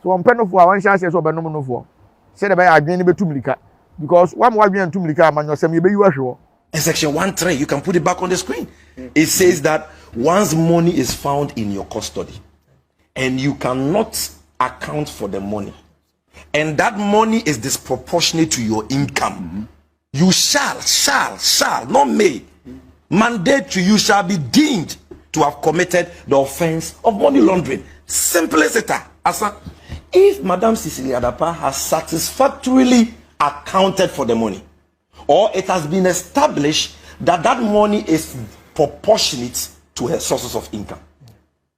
Sɛ wɔmpɛ nofoɔ a, wɔnhyɛ aseɛ sɛ wɔbɛnom nofoɔ sɛdeɛ ɛbɛyɛ a adwene no bɛtu mmirika because woama w'adwene antu mmirika a, amanyɔsɛm yɛbɛyi wo ahwe hɔ. In section 1 3, you can put it back on the screen. It says that once money is found in your custody and you cannot account for the money, and that money is disproportionate to your income, mm-hmm. you shall, shall, shall, not may, mandate to you shall be deemed to have committed the offense of money laundering. Simpliciter. Asa, if Madam Cecilia Dapaah has satisfactorily accounted for the money, or it has been established that that money is proportionate to her sources of income,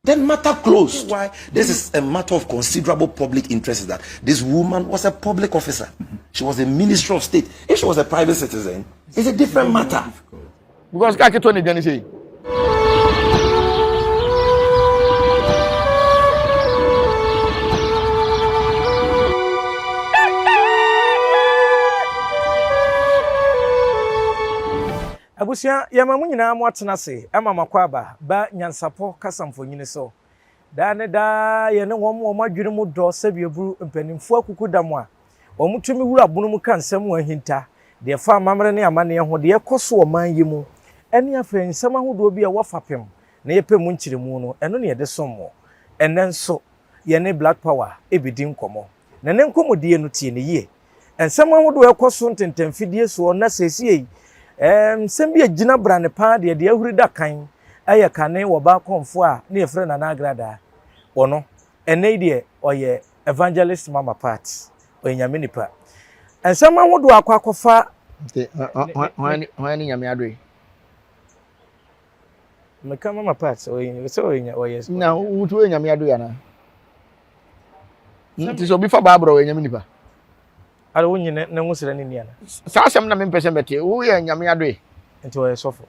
then matter closed. Why this is a matter of considerable public interest is that this woman was a public officer. She was a minister of state. If she was a private citizen, it's a different matter. Because kaa ketewa na edwane sei. Abusua, yɛma mo nyinaa mo atena ase ma mo akwaaba ba nyansapɔ kasa mfonini so. Daa ne daa yɛne wɔn wɔn adwene mu dɔ sɛbiaburu mpanimfoɔ akukudam a wɔtumi wura bono mu ka nsɛm a ahinta, deɛ ɛfa amammerɛ ne amanneɛ ho, deɛ ɛkɔ so wɔ man yi mu, ne afei nsɛm ahodoɔ bi a ɛwɔ fapem na yɛpɛ mu nkyerɛmu no, ɛno na yɛde som mo. Ɛnnɛ nso, yɛne Black Power rebɛdi nkɔmmɔ. Na ne nkɔmmɔdie no, tie no yie. Nsɛm ahodoɔ a ɛkɔ so ntentamfidie soɔ na seesei nsɛm bi a ɛgyina brane paa deɛ deɛ ahuri da kan yɛ kane wɔ baa kɔmfoɔ a ne yɛfrɛ Nana Agradaa. Ɔno, ɛnnɛ yi deɛ ɔyɛ Evangelist Mama Pat, ɔyɛ Nyame nipa. Nsɛm ahodoɔ akɔ akɔfa. Nti hwan ne Nyame adoe? Meka Mama Pat, ɔyɛ sɛ ɔyɛ ɔyɛ. Na wotu ɔyɛ Nyame adoe anaa? Nti sɛ obi fa Bible ɔyɛ Nyame nipa? Ada wonye ne ne nwosra ne ni ana? Saa asɛm na mempɛ sɛ mɛte. Woyɛ Nyame adoe. Nti ɔyɛ sɔfo.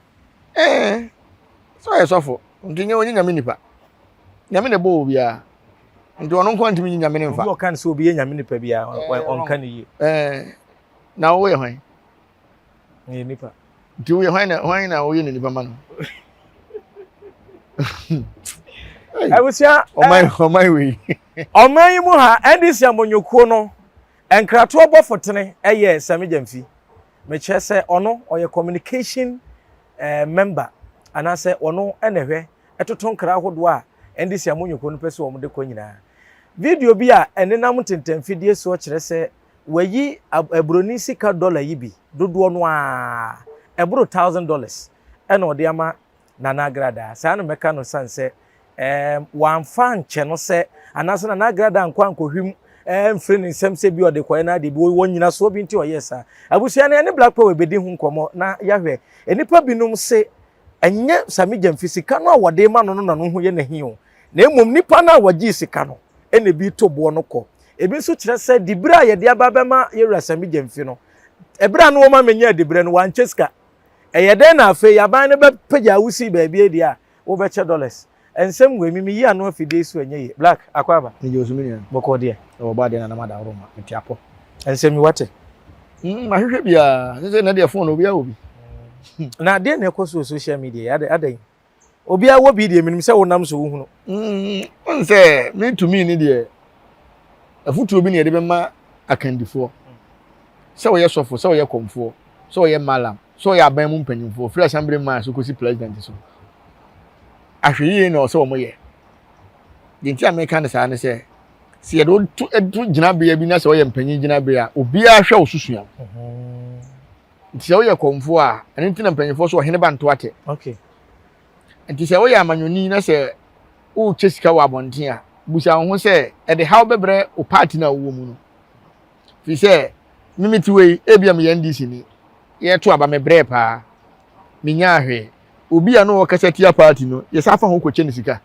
Ɛɛ, sɛ ɔyɛ sɔfo. Nti nyɛ ɔnyɛ Nyame nipa. Nyame na ɛbɔɔ obiara. Nti ɔno nko ntumi nyi Nyame ne mfa. Obi ɔka no sɛ obi yɛ Nyame nipa biara, ɔnka no yie. Ɛɛ, na woyɛ hwan? Meyɛ nipa. Nti woyɛ hwan na hwan na woyɛ ne nipa ma no? Abusua. Ɔman ɔman wei. Ɔman yi mu ha, NDC amanyɔkuo no, nkratoɔ bɔfo tene yɛ Sammy Gyamfi. Mekyerɛ sɛ ɔno ɔyɛ communication eh, member anaasɛ ɔno na ɛhwɛ ɛtoto nkra ahodoɔ a NDC amanyɔkuo no pɛ sɛ wɔn de kɔ nyinaa. Video bi a ɛnenam ntentanfidie soɔ kyerɛ sɛ wayi aburoni sika dɔla yi bi dodoɔ no ara ɛboro $1,000 ɛna ɔde ama Nana Agradaa. Saa na mɛka no sane sɛ ɛɛm wamfa ankyɛ no sɛ anaasɛ Nana Agradaa ankɔ ankɔhwim ɛmfiri ne nsam sɛ bi ɔde kɔɛ no adeɛ bi wɔ nyinasoɔ bi nti ɔyɛɛ saa. Abusua no yɛne Black Power bɛdi ho nkɔmmɔ na yɛahwɛ. Nnipa binom se ɛnyɛ Sammy Gyamfi sika no a wɔde ma no no na no ho yɛ n'ahi o, na mmom nipa no a wɔgyee sika no na ebi to boɔ no kɔ. Ebi nso kyerɛ sɛ diberɛ a yɛde aba abɛma yɛwura Sammy Gyamfi no, ɛberɛ a na wɔma menyaa diberɛ no wankyɛ sika. Ɛyɛ dɛn na afei aban no bɛpagya wo si baabi adi a wobɛkyɛ dollars? Nsɛm wei me meyi ano afidie so ɛnyɛ yie. Black, Akwaaba. Megye wo so me nua. Bɔkɔɔ deɛ. Ɛwɔ bɔ adeɛ na nam adaworo ma mete apɔ. Nsɛm yi wate? Mm, mahwehwɛ biara. Sɛ sɛ na deɛ phone obiara wɔ bi. Na adeɛ na ɛkɔ so wɔ social media yi adɛn adɛn? Obiara wɔ bi deɛ menim sɛ wonam so wohunu. Mm, wohu sɛ mentumi ne deɛ afotuo bi na yɛde bɛma akandifoɔ. Sɛ wɔyɛ sɔfo, sɛ wɔyɛ kɔmfoɔ, sɛ wɔyɛ malam, sɛ wɔyɛ aban mu mpanyimfoɔ, firi assembly man so kɔsi president so. Ahwɛyie na ɔsɛ wɔn yɛ. Deɛ nti a meka no saa ne sɛ, sɛ yɛde wo to to gyinabea bi na sɛ wɔyɛ mpanyin gyinabea a, obiara hwɛ wo so sua. Nti sɛ woyɛ kɔmfoɔ a, ɛno nti na mpanyinfoɔ so ɔhene ba nto atɛ. Okay. Nti sɛ woyɛ amanyɔni na sɛ worekyɛ sika wɔ abɔnten a, busa wo ho sɛ ɛde haw bɛbrɛ wo party no a wowɔ mu no. Firi sɛ, me mete wei, ebia meyɛ NDC ni, yɛto aba mebrɛɛ paa, menyaa hwee. Obi a na ɔkasa tia party no, yɛsan fa ho kɔkyɛ no sika.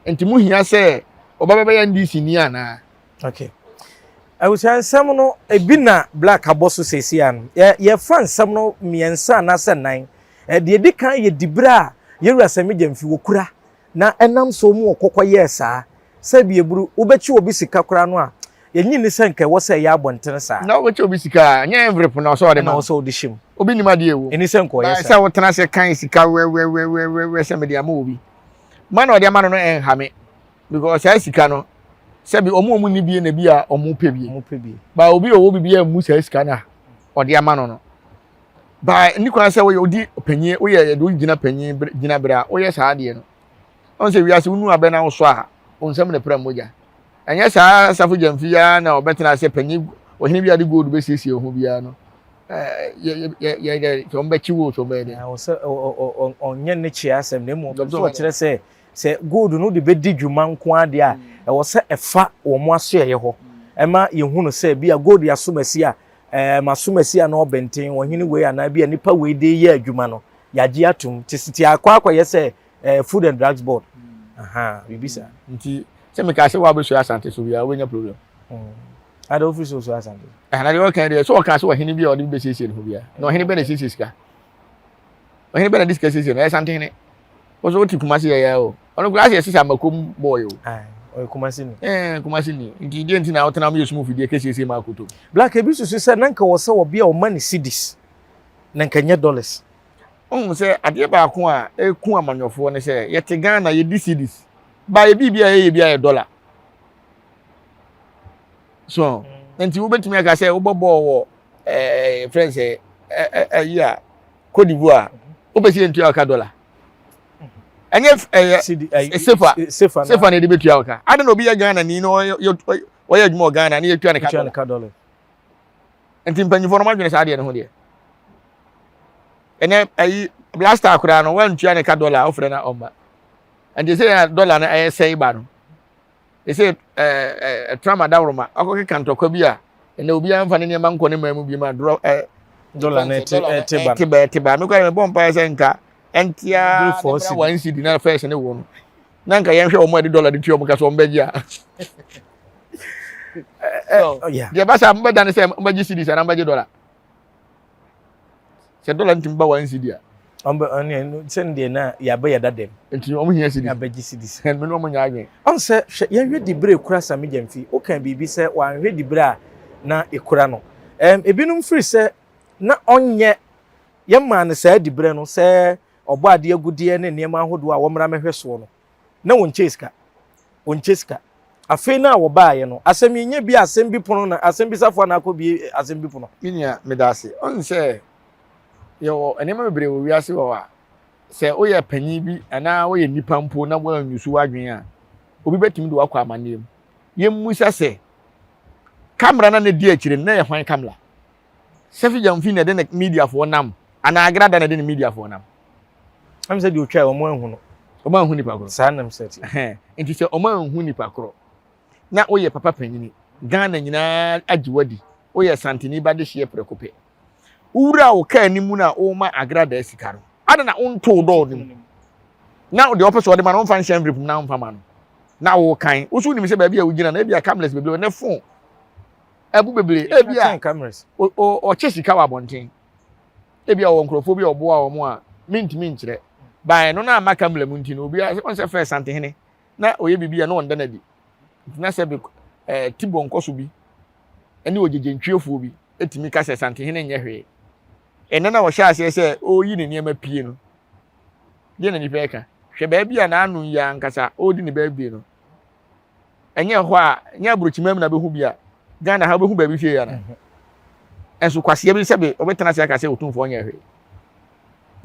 Nti mo hia sɛ ɔba bɛbɛyɛ NDC ni anaa? Okay. Abusua nsɛm no ebi na Black abɔ so seesei ano. Yɛ yɛfa nsɛm no mmiɛnsa anaasɛ nnan. Deɛ edi kan yɛ diberɛ a Yɛwura Sammy Gyamfi wɔkura na ɛnam so mu ɔkɔkɔ yɛɛ saa. Sɛ bi eburu wobɛkye obi sika koraa no a yɛnyi nni sɛ nka ɛwɔ sɛ ɛyɛ abɔntene saa. Na wobɛkyɛ obi sika a, ɛnyɛ envelope na ɔsɛ ɔde ma. Ɛna ɔsɛ ɔde hyɛ mu. Obi nim adeɛ ɛwɔ mu. Ɛni sɛ nka ɔyɛ saa. Sɛ wotena ase kan sika wɛwɛwɛwɛwɛ sɛ mede ama obi. Ma na ɔde ama no no ɛnha me. Because saa sika no, Sɛbi wɔn a wɔn nni bie na bi a wɔn pɛ bie. Wɔn pɛ bie. Ba obi a ɔwɔ bibi a mmu saa sika no a ɔde ama no no. Ba nni kwan sɛ woyɛ odi panyin woyɛ yɛde wo gyina panyin gyina bere a woyɛ saa adeɛ no. Ɔn sɛ wiase wonu abɛ na wosɔ a wo nsam na pira mogya. Ɛnyɛ saa asafo gyamfi yi ara na ɔbɛtena sɛ panyin ɔhene bi a de gold bɛsiesie ho biara no. Yɛ yɛ yɛ yɛ sɛ wɔn bɛkyi wo sɛ wɔn bɛyɛ dɛ. Sɛ ɔnyɛ ne kyea asɛm na mmom ɔpɛ sɛ ɔkyerɛ sɛ Sɛ gold no de bɛdi dwuma nko ara deɛ a, ɛwɔ sɛ ɛfa wɔn asoɛeɛ hɔ. Ɛma yɛhu no sɛ bi a gold yɛ asomasi a, ɛɛm asomasi anaa ɔbɛnten, ɔhene wei anaa bi a nipa wei de yɛ adwuma no, yɛagye atom. Te sɛ ti akɔ akɔyɛ sɛ ɛɛ Food and Drugs Board. Ahaa, biribi saa. Nti sɛ mekaa sɛ woabɛsua Asante so biara wobɛnya problem. Ada wofiri sɛ wosua Asante so? Ɛna deɛ ɔka deɛ sɛ ɔka sɛ ɔhene bi a ɔde bi bɛsiesie ne ho biara. Na ɔhene bɛ na ɛsiesie sika. Ɔhene bɛ na de sika siesie no, ɛyɛ Santehene. Wo so wote Kumasi yɛ yɛ o. Ɔno koraa sɛ yɛsesa amakom boy o. Ɔyɛ Kumasi ni. Ɛɛ Kumasi ni. Nti deɛ nti na wotena mo yɛ sum fidie kɛsiesie ma akoto. Black ebi susu sɛ na nka wɔ sɛ ɔbea ɔma ne cedis na nka nyɛ dollars. Wohu sɛ adeɛ baako a ɛku amanyɔfoɔ ne sɛ yɛte Ghana yɛdi cedis ba yɛ biribi a yɛyɛ bi ayɛ dollar. So nti wobɛtumi aka sɛ wobɔ bɔɔl wɔ ɛɛ frɛ sɛ ɛyi a Cote d'Ivoire wopɛ sɛ yɛntua ɔka dollar ɛnyɛ ɛyɛ sefa sefa na yɛde bɛtua ɔka ade na obi yɛ Ghana ni na ɔyɛ adwuma wɔ Ghana na yɛtua ne ka dollar nti mpanyinfoɔ no madwene saa adeɛ no ho deɛ ɛnɛ ɛyi blaster koraa no wantua ne ka dollar wofrɛ na ɔmma nti sɛ yɛ dollar no ɛyɛ sɛe ba no ɛsɛ ɛɛ ɛɛ Trump adaworoma akɔkeka ntɔkwa bi a ɛnna obiara nfa ne nneɛma nkɔ ne man mu bi ma dorɔ ɛɛ dɔla no ɛte ɛte ba ɛte ba ɛte ba mekɔ yɛ mebɔ mpaeɛ sɛ nka ɛntea ne bra wɔn cedi na fɛs ne wɔ no na nka yɛnhwɛ wɔn a ɛde dɔla de tua wɔn ka so wɔn bɛgye a deɛ ɛba saa mobɛda ne sɛ mobɛgye cedis anaa mobɛgye dɔla Sɛ dɔla ntumi ba one cedi a. Ɔn bɛ ɔn yɛ sɛ deɛ na yabɛ yɛ dada mu. Nti wɔn hia cedi. Yabɛgye cedis. Ɛn mi ne wɔn nyɛ adwene. Ɔn sɛ hwɛ yɛnhwɛ dibere ekura Sammy Gyamfi. Woka biribi sɛ wanhwɛ dibere a na ekura no. Ɛm ebinom firi sɛ na ɔnyɛ yɛmaa no saa diberɛ no sɛ ɔbɔ adeɛ agudeɛ ne nneɛma ahodoɔ a wɔmmra mɛhwɛ soɔ no. Na wɔnkyɛ sika. Wɔnkyɛ sika. Afei no a wɔbaeɛ no, asɛm yi nyɛ bi a asɛm bi pono na asɛm bi safoa na akɔbie asɛm bi pono. Me nua, meda ase. Ɔn sɛ yɛwɔ nneɛma bebree wɔ wiase hɔ a, sɛ woyɛ panyin bi anaa woyɛ nipa mpo na woanyusu w'adwene a, obi bɛtumi de wakɔ amanneɛ mu. Yɛmmisa sɛ, kamera na na ɛdi akyire no, na ɛyɛ hwan kamera? Sɛfi Gyamfi na ɛde ne mediafoɔ nam anaa Agrada na ɛde ne mediafoɔ nam? Ɛm sɛ deɛ otwae wɔn anhu no. Wɔn anhu nipa korɔ. Saa nam sɛ ti. Nti sɛ wɔn anhu nipa korɔ na woyɛ papa panyini Ghana nyinaa agye wadi woyɛ santini ba de hyeɛ prɛko pɛ wowura wo kaa no mu na woma Agrada sika no ada na wontoo dɔɔ no mu na deɛ ɔpɛ sɛ ɔde ma no womfa nhyɛ envelope mu na womfa ma no na wokan wo so wonim sɛ baabi a wogyina no ebi a cameras bebree ne phone ɛbu bebree ebi a ɔkyɛ sika wɔ abɔnten Ebia ɔwɔ nkurɔfoɔ bi a ɔboa wɔn a mentumi nkyerɛ. By ɛno na ama kamla mu nti no obi a ɔn sɛ fɛ santehene na ɔyɛ biribi a na ɔnda no adi. Nti na sɛ bi ɛɛ tibɔ nkɔso bi ɛne ogyegyentwiefoɔ bi etumi ka sɛ santehene nyɛ hwee. Ɛnɛ na ɔhyɛ aseɛ sɛ ɔreyi ne nneɛma pie no. Deɛ na nipa ɛka. Hwɛ baabi a n'ano yi ankasa ɔredi ne birthday no. Ɛnyɛ hɔ a, ɛnyɛ aburokyima mu na bɛhu bi a, Ghana ha wobɛhu baabi fie ana? Mhm. Ɛnso kwaseɛ bi sɛbe ɔbɛtena ase aka sɛ otumfoɔ nyɛ hwee.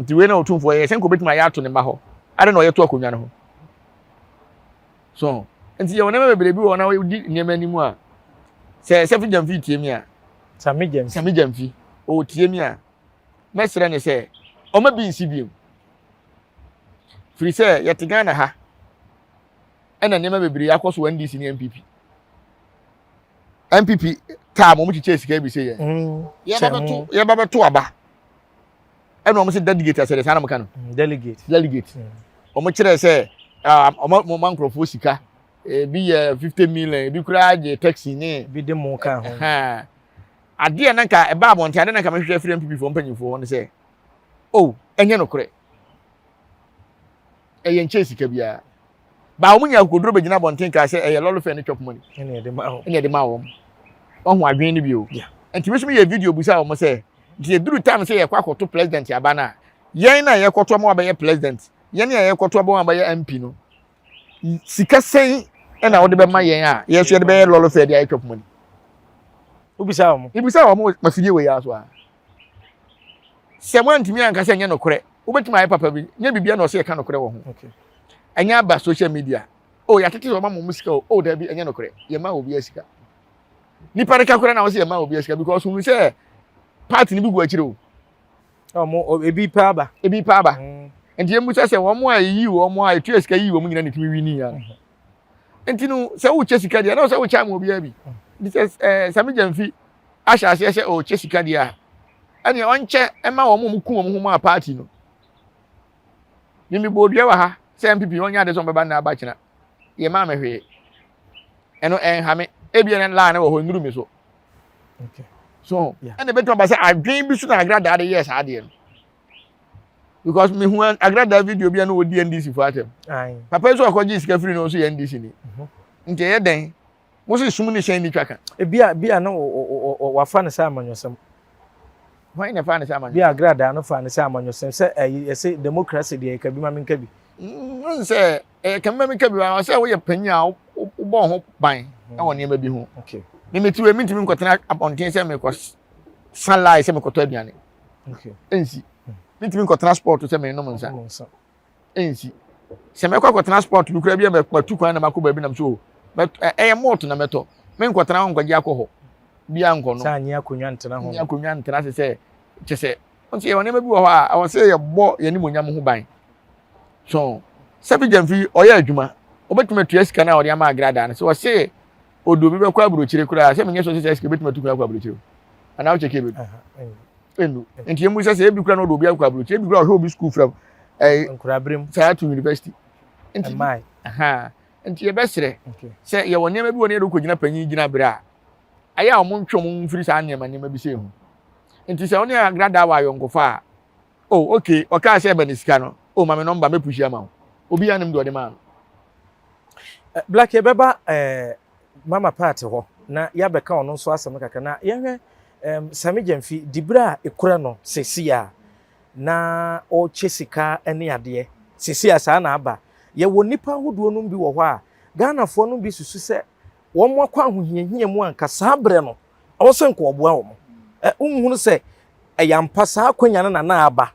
Nti wei na otumfoɔ yɛ sɛ nka obɛtumi ayɛ ato ne mma hɔ. Adɛn na ɔyɛ to akonnwa no ho? So, nti yɛwɔ nneɛma bebree bi wɔ hɔ na wodi nneɛma anim a, sɛ Sɛfi Gyamfi tie mi a, Sami Gyamfi, Sami Gyamfi, ɔtie mi a, mɛsrɛ ne sɛ ɔma bi nsi biom. Firi sɛ yɛte Ghana ha, ɛna nneɛma bebree akɔ so ndc ne npp npp taa ma wɔn kyekyɛ sika bi sɛ yɛ mm, yɛba bɛto aba ɛna wɔn sɛ delegate asɛ de saa na wɔn ka no mm, delegate delegate mm. wɔn kyerɛ sɛ wɔn wɔn ma nkurɔfoɔ sika ebi yɛ 50 million ebi koraa gye taxi ne ebi de mo ka ho adeɛ na nka ɛba abɔnten adeɛ na nka mehwehwɛ firi npp foɔ mpanyinfoɔ hɔ no sɛ oh ɛnyɛ nokorɛ ɛyɛ nkyɛn sika biara Ba wɔn nya akokoduro bɛgyina abɔnten kaa sɛ ɛyɛ lɔre fɛ ne chop money. Ɛna yɛde ma wɔn. Ɛna yɛde ma wɔn. Wɔn adwene no bi o. Nti mi nso mi yɛ video busa wɔn sɛ nti eduru time sɛ yɛkɔ akɔto president aba no a yɛn na yɛkɔto ama wabɛyɛ president yɛn na yɛkɔto ama wabɛyɛ MP no sika sɛn ɛna wode bɛma yɛn a yɛn nso yɛde bɛyɛ lɔlɔ fɛ de ayɛ twɛp money. Wobisa wɔn. Ebisa wɔn mafidie wɔ yi ara so a. Sɛ wɔantumi anka sɛ ɛnyɛ nokorɛ, wobɛtumi ayɛ papa bi, nyɛ biribiara na ɔsɛ yɛka nokorɛ wɔ ho. Ɛnyɛ aba social media. Oh, yɛatete sɛ wɔma mo sika o. Oh, dabi, ɛnyɛ nokorɛ. Yɛma obiara sika. Nipa no ka koraa na wɔsɛ yɛma obiara sika because hunu sɛ party no bi gu akyire o. Ɔmo ebi pɛ aba. Ebi pɛ aba. Mm. Nti yɛn bisa sɛ wɔn a eyi wɔn a etua sika yi wɔn nyinaa na etumi wi ni ya. Mm. Nti no sɛ wokyɛ sika deɛ na sɛ wokyɛ ama obiara bi. Mm. Nti sɛ ɛɛ eh, Sami Gyamfi ahyɛ aseɛ sɛ ɔrekyɛ sika deɛ a ɛnea ɔnkyɛ ɛma wɔn a wɔn ku wɔn ho maa party no. Mimi bɔ odua wɔ ha sɛ NPP wɔn nyɛ ade sɛ wɔn bɛba nna aba kyena. Yɛ maa me hwee. Ɛno ɛnha me. Ebi ɛna line wɔ hɔ nnuru mi so. So ɛna ebetumi aba sɛ adwene bi so na agradaa de yɛɛ saa adeɛ no because mehu agradaa video bi a na wɔdi ndc fo atɛm papa yi so ɔkɔgye sika firi no nso yɛ ndc ni mhm. nti ɛyɛ dɛn mo sɛ sum ne hyɛn ni twa ka. ebi a bi a na wafa ne sɛ amanyɔsɛm. Hwan na ɛfaa no sɛ amanyɔsɛm? Bi a agradaa no faa no sɛ amanyɔsɛm sɛ ɛyi yɛsɛ democracy deɛ ɛka bi ma menka bi. N sɛ ɛyɛ ka bi ma menka bi wa sɛ woyɛ panyin a wobɔ ho ban mm. wɔ nneɛma bi ho. Okay. Me mete wei mentumi nkɔtena abɔnten sɛ mekɔ sa line sɛ mekɔtɔ aduane. Okay. Ɛnsi. Mentumi nkɔtena sport sɛ menom nsa. Ɛnsi. Sɛ mɛkɔ akɔtena sport bi koraa bi a matu kwan na makɔ baabi nam so ɛyɛ malt na mɛtɔ. Menkɔtena hɔ nkɔgye akɔ hɔ. Bia nkɔ no. Sɛ anyi akonnwa ntena ho. Anyi akonnwa ntena ase sɛ kyɛ sɛ nti yɛwɔ nneɛma bi wɔ hɔ a ɛwɔ sɛ yɛbɔ yɛn animuonyam ho ban. So sɛbi gyamfi ɔyɛ adwuma obetumi atua sika no a ɔde ama agradaa no sɛ ɔse ɔde obi bɛkɔ aburokyire koraa sɛ menyɛ sɛ ɔsɛ sɛ sika obetumi atu kwan akɔ aburokyire anaa wokyɛ kɛ ebedu enu nti emu sɛ sɛ ebi kura na ɔde obi akɔ aburokyire ebi kura ɔhwɛ obi sukuu fam ɛɛ saa to university nti nti yɛbɛsrɛ sɛ yɛwɔ nneɛma bi wɔ ne yɛde kɔgyina panyin gyina berɛ a ɛyɛ a wɔn ntwe wɔn mfiri saa nneɛma nneɛma bi sɛ ho nti sɛ wɔne agradaa wɔ ayɔnkofa a oh okay ɔkaa sɛ ɛbɛ ne sika no oh ma me nɔmba mɛpushi ama wo obi anim deɛ ɔde maa no. Eh, Black yɛbɛba eh, mama part hɔ na yɛabɛka ɔno nso asɛm no kakra na yɛhwɛ um, Sami Gyamfi diberɛ a ɛkura no sɛsi a na ɔrekyɛ sika ne adeɛ sɛsi a saa na aba yɛwɔ nnipa ahodoɔ nom bi wɔ hɔ a Ghanafoɔ nom bi susu sɛ wɔn akɔ ahohiahia mu anka saa berɛ no ɛwɔ sɛ nka ɔboa wɔn. Wonhunu sɛ ɛyɛ ampa saa akwanya no na na aba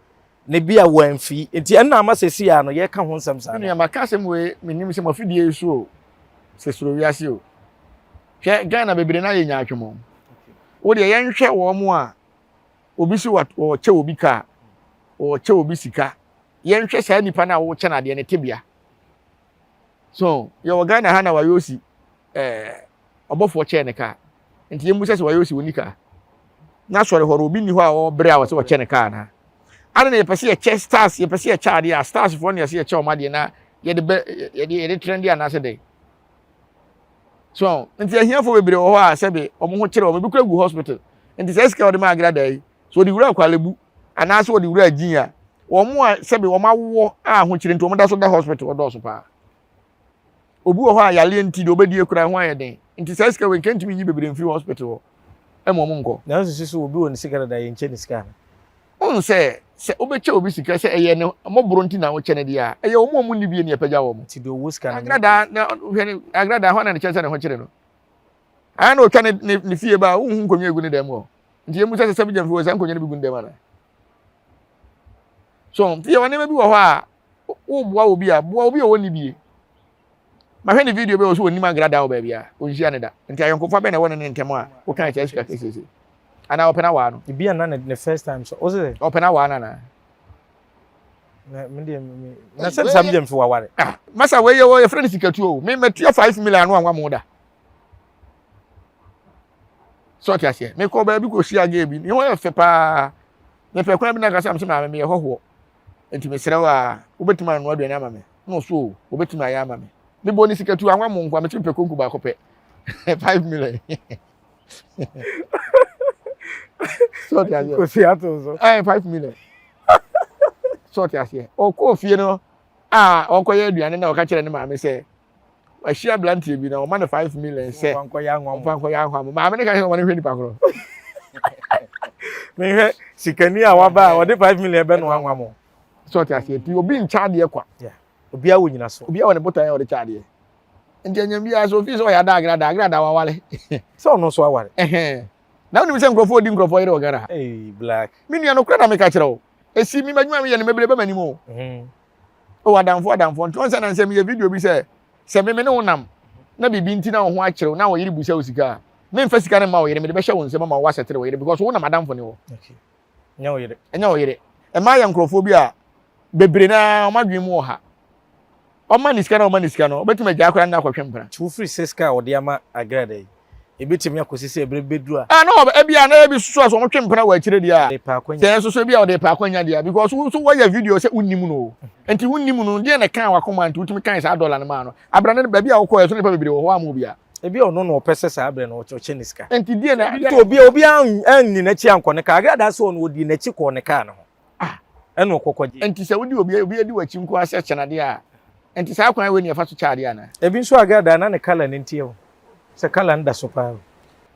na bi a wɔamfi nti ɛnna ama sɛsi a no yɛka ho nsɛm saa. Nua maka asɛm wei menim sɛ mafidie yi so o sɛ soro wiase o hwɛ Ghana bebree na yɛ nyaatwom o wo deɛ yɛnhwɛ wɔn a obi si wɔkyɛ obi kaa wɔkyɛ obi sika yɛnhwɛ saa nipa no a wɔkyɛ no adeɛ ne tebea So yɛwɔ Ghana ha na wayɛ osi ɛɛ ɔbɔfoɔ kyɛɛ ne kaa nti yɛn mu sɛ sɛ wayɛ osi wɔni kaa na sɔre hɔ no obi nni hɔ a ɔbrɛ a wɔsɛ wɔkyɛ ne kaa na ana na yɛpɛ sɛ yɛkyɛ stars yɛpɛ sɛ yɛkyɛ adeɛ a stars foɔ na yɛsɛ yɛkyɛ wɔn adeɛ na yɛde bɛ yɛde yɛde trend anaasɛ dɛn so nti ahiafoɔ bebree wɔ hɔ a sɛbe wɔn ho kyerɛ wɔn ebi kura gu hospital nti sɛ sika wɔde ma agrada yi so wɔde wura akwalebu anaasɛ wɔde wura agyin a wɔn a sɛbe wɔn awoɔ a ahokyere nti wɔn da so da hospital wɔdɔɔso paa obi wɔ hɔ a yareɛ nti deɛ ɔbɛdi ekura ho ayɛ den nti saa sika wei nkɛntumi nyi bebree mfiri hospital hɔ ɛma wɔn nkɔ. Nanso sisi obi wɔ ne sika dada yɛn nkyɛ ne sika no. Wohu sɛ sɛ wobɛkyɛ obi sika sɛ ɛyɛ ne mmɔborɔ nti na wokyɛ no deɛ a ɛyɛ wɔn a wɔn nni bie ne ɛpɛgya wɔn. Nti deɛ ɔwɔ sika no. Agradaa na hwɛ ne agradaa hɔ na ne kyɛ sɛ ne ho kyere no. Ayɛ na ɔtwa ne ne ne fie ba a wonhu nkonnwa egu ne dan mu hɔ. Nti yɛn mu sɛ sɛ sɛbi gyamfi wɔ saa nkonnwa no bi gu ne dan mu ana. So nti yɛwɔ nneɛma bi wɔ hɔ a woboa obi a boa obi a ɔwɔ ne bie. Mahwɛ ne video bi a ɔsɛ ɔnim agradaa wɔ baabi a ɔnhyia ne da. Nti ayɔnkofa bɛn na ɛwɔ ne ne ntɛm a woka kyerɛ sika kɛseɛ anaa ɔpɛ no awaa no. Ebi a na ne first time so ɔsɛ. Ɔpɛ no awaa no anaa. Na me deɛ me na sɛ sam gyamfi waware. Ah masa wei yɛ wɔ yɛfrɛ no sikatuo o me matua 5 million ano anwa mo da. Sɛ ɔte aseɛ mekɔ baabi kɔ hyia gay bi ne ho yɛ fɛ paa mepɛ kwan bi na kasa mesɛ maame meyɛ hɔhoɔ nti mesrɛ wo a wobɛtumi anoa aduane ama me na ɔso o wobɛtumi ayɛ ama me mebɔ ne sikatu anwa mo nkoa metumi pɛ konku baako pɛ 5 million sɛ ɔte aseɛ Kosi ato so. ɛɛ 5 million sɛ ɔte aseɛ ɔkɔɔ fie no a ɔkɔyɛ aduane na ɔka kyerɛ ne maame sɛ wahyia aberanteɛ bi na ɔma no 5 million sɛ Ɔmfa nkɔyɛ anwa mo. ɔmfa nkɔyɛ ahwa mo maame ne ka sɛ ɔma no hwɛ nipa korɔ. Mehwɛ sikani a waba a ɔde 5 million bɛ no anwa mo. Sɛ ɔte aseɛ nti obi nkyɛ adeɛ kwa. Obiara wɔ nyina so. Obiara wɔ ne botan a ɔde kyɛ adeɛ. Nti ɛnyɛ biara sɛ ofii sɛ ɔyɛ ada agrada agrada wawale. Sɛ ɔno nso aware. Ɛhɛn. Na wonim sɛ nkurɔfoɔ di nkurɔfoɔ yere wɔ Ghana ha. Hey, black. Me nua nokorɛ na meka kyerɛ wo. Esi me m'adwuma meyɛ no mebere bɛ m'anim o. Mm. O adamfo adamfo nti wɔn sɛ na nsɛ meyɛ video bi sɛ sɛ me me ne wo nam na biribi nti na wo ho akyerɛw na wo yere busa wo sika a memfa sika no mma wo yere mede bɛhyɛ wo nsam ama wo asɛtere wo yere because wo nam adamfo ne wɔ. Okay. Ɛnyɛ wo yere. Ɛnyɛ wo yere. Mmaa yɛ nkurɔfoɔ bi a bebree naa wɔn adwene mu wɔ ha. Ɔma ne sika na ɔma ne sika no, ɔbɛtumi agyaa koraa ne no akɔtwe mpena. Nti wofiri sɛ sika a ɔde ama Agrada yi, ebetumi akɔsi sɛ ɛberɛ bi bɛduru a. Ah, na ɔbɛ, ebia na ebi soso a sɛ wɔtwe mpena wɔ akyire deɛ a. Ɔde pɛ akwanya. Sɛ ɛnso so ebia ɔde pɛ akwanya deɛ a, because wo nso woayɛ video sɛ wonnim no o. Nti wonnim no, deɛn na ɛkaa w'akoma nti wotumi kae saa dollar no maa no? Abrane no, baabi a wokɔeɛ so nnipa bebree wɔ hɔ a amma obiara. Ebia ɔno na ɔpɛ sɛ saa berɛ no ɔkyɛ ne sika. Nti deɛn na. Nti obiara obiara anni n'akyi ankɔ ne kaa. Agrada sɛ ɔno ɔdii n'akyi kɔɔ ne kaa no ho. Ah. Ɛna ɔkɔ kɔgye. Nti sɛ wodi obi obi adi w'akyi nko ara sɛ kyɛ no adeɛ a, nti saa kwan wei na yɛfa so kyɛ adeɛ anaa? Ebi nso agradaa na ne colour no nti o. Sɛ colour no da so paa o.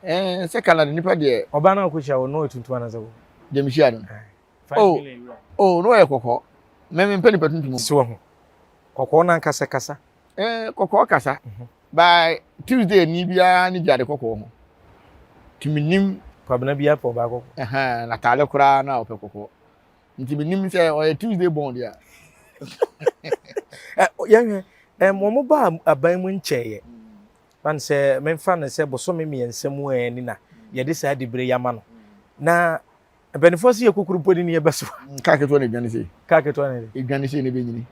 Ɛɛ sɛ colour de nipa deɛ. Ɔbaa no a wokɔhyia wɔ no ɔyɛ tuntum anaasɛ kɔkɔɔ? Deɛ mehyia no no. Oh oh na ɔyɛ kɔkɔɔ. Me mempɛ nipa tuntum o. So wahu. Kɔkɔɔ no ankasa kasa. Ɛɛ kɔkɔɔ kasa. By Tuesday ni biara ne gye ade kɔkɔɔ ho. Nti menim. Kwabena biara pɛ ɔbaa kɔkɔɔ. Ɛhɛn n'ataade koraa na ɔpɛ kɔkɔɔ. Nti menim sɛ ɔyɛ Tuesday born deɛ. Yɛhwɛ wɔn baa aban mu nkyɛeɛ. Fan sɛ memfa no sɛ bosome mmiɛnsa mu ani na yɛde saa dibere yi ama no. Na mpanimfoɔ sɛ yɛ kukuru mpo de ni yɛbɛso. Kaa ketewa na edwane sei. Kaa ketewa na edwane sei na ebenyini.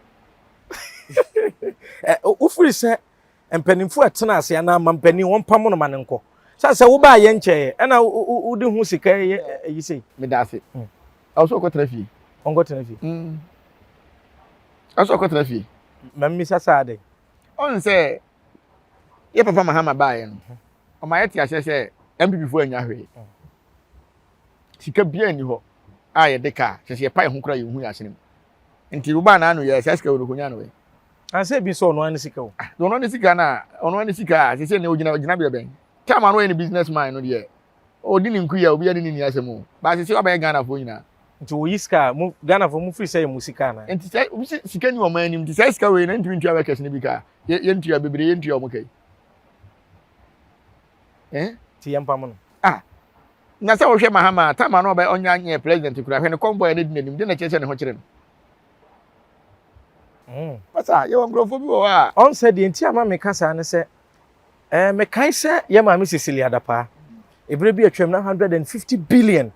Wofiri sɛ mpanimfoɔ a ɛtena ase anaa ma mpanin wɔn pam no ma no nkɔ. Sɛ sɛ wobaa yɛ nkyɛɛ ɛna wode ho sika yɛ ayi sei. Meda ase. Ɛwɔ sɛ ɔkɔtena fie. Ɔnkɔtena fie. Ɛwɔ sɛ ɔkɔtena fie. Ma mmisa saa adɛn. Ɔn sɛ yɛ papa Mahama baeɛ no, ɔma yɛte aseɛ sɛ NPP foɔ annya hwee. Sika biara nni hɔ a yɛde ka a, kyerɛ sɛ yɛpa yɛn ho koraa yɛnhu yɛn asene mu. Nti wobaa n'ano yɛ saa sika wei no ɔkɔnya no wei. Ansa ebi nso ɔno ara ne sika o. Ah, ɔno ara ne sika na ɔno ara ne sika a sɛ ne ogyina gyinabea bɛn. Time ano yɛ ne business man no deɛ ɔdi ne nkuya obi ne ne ni asɛm o. Baasi sɛ wabɛyɛ Ghana foɔ nyinaa. Nti oyi sika a mo Ghana foɔ mo firi sɛ yɛ mo sika anaa. Nti sɛ obi sɛ sika ni ɔman anim nti saa sika wei na ntumi ntua workers no bi ka yɛ yɛntua bebree yɛntua wɔn ka yi. Eh? Ti yɛn pam no. Ah, na sɛ wohwɛ Mahama a, time ano ɔbɛ ɔnya nyɛ president kura hwɛ ne convoy ne di n'anim de na kyerɛ sɛ ne ho kyerɛ no. Mm. Pasa, yɛwɔ nkurɔfoɔ bi wɔ hɔ a. Ɔn sɛ deɛ nti ama meka saa ne sɛ, eh, mekae sɛ yɛ maame Cecilia Dapaah, ebere bi atwam na 150 billion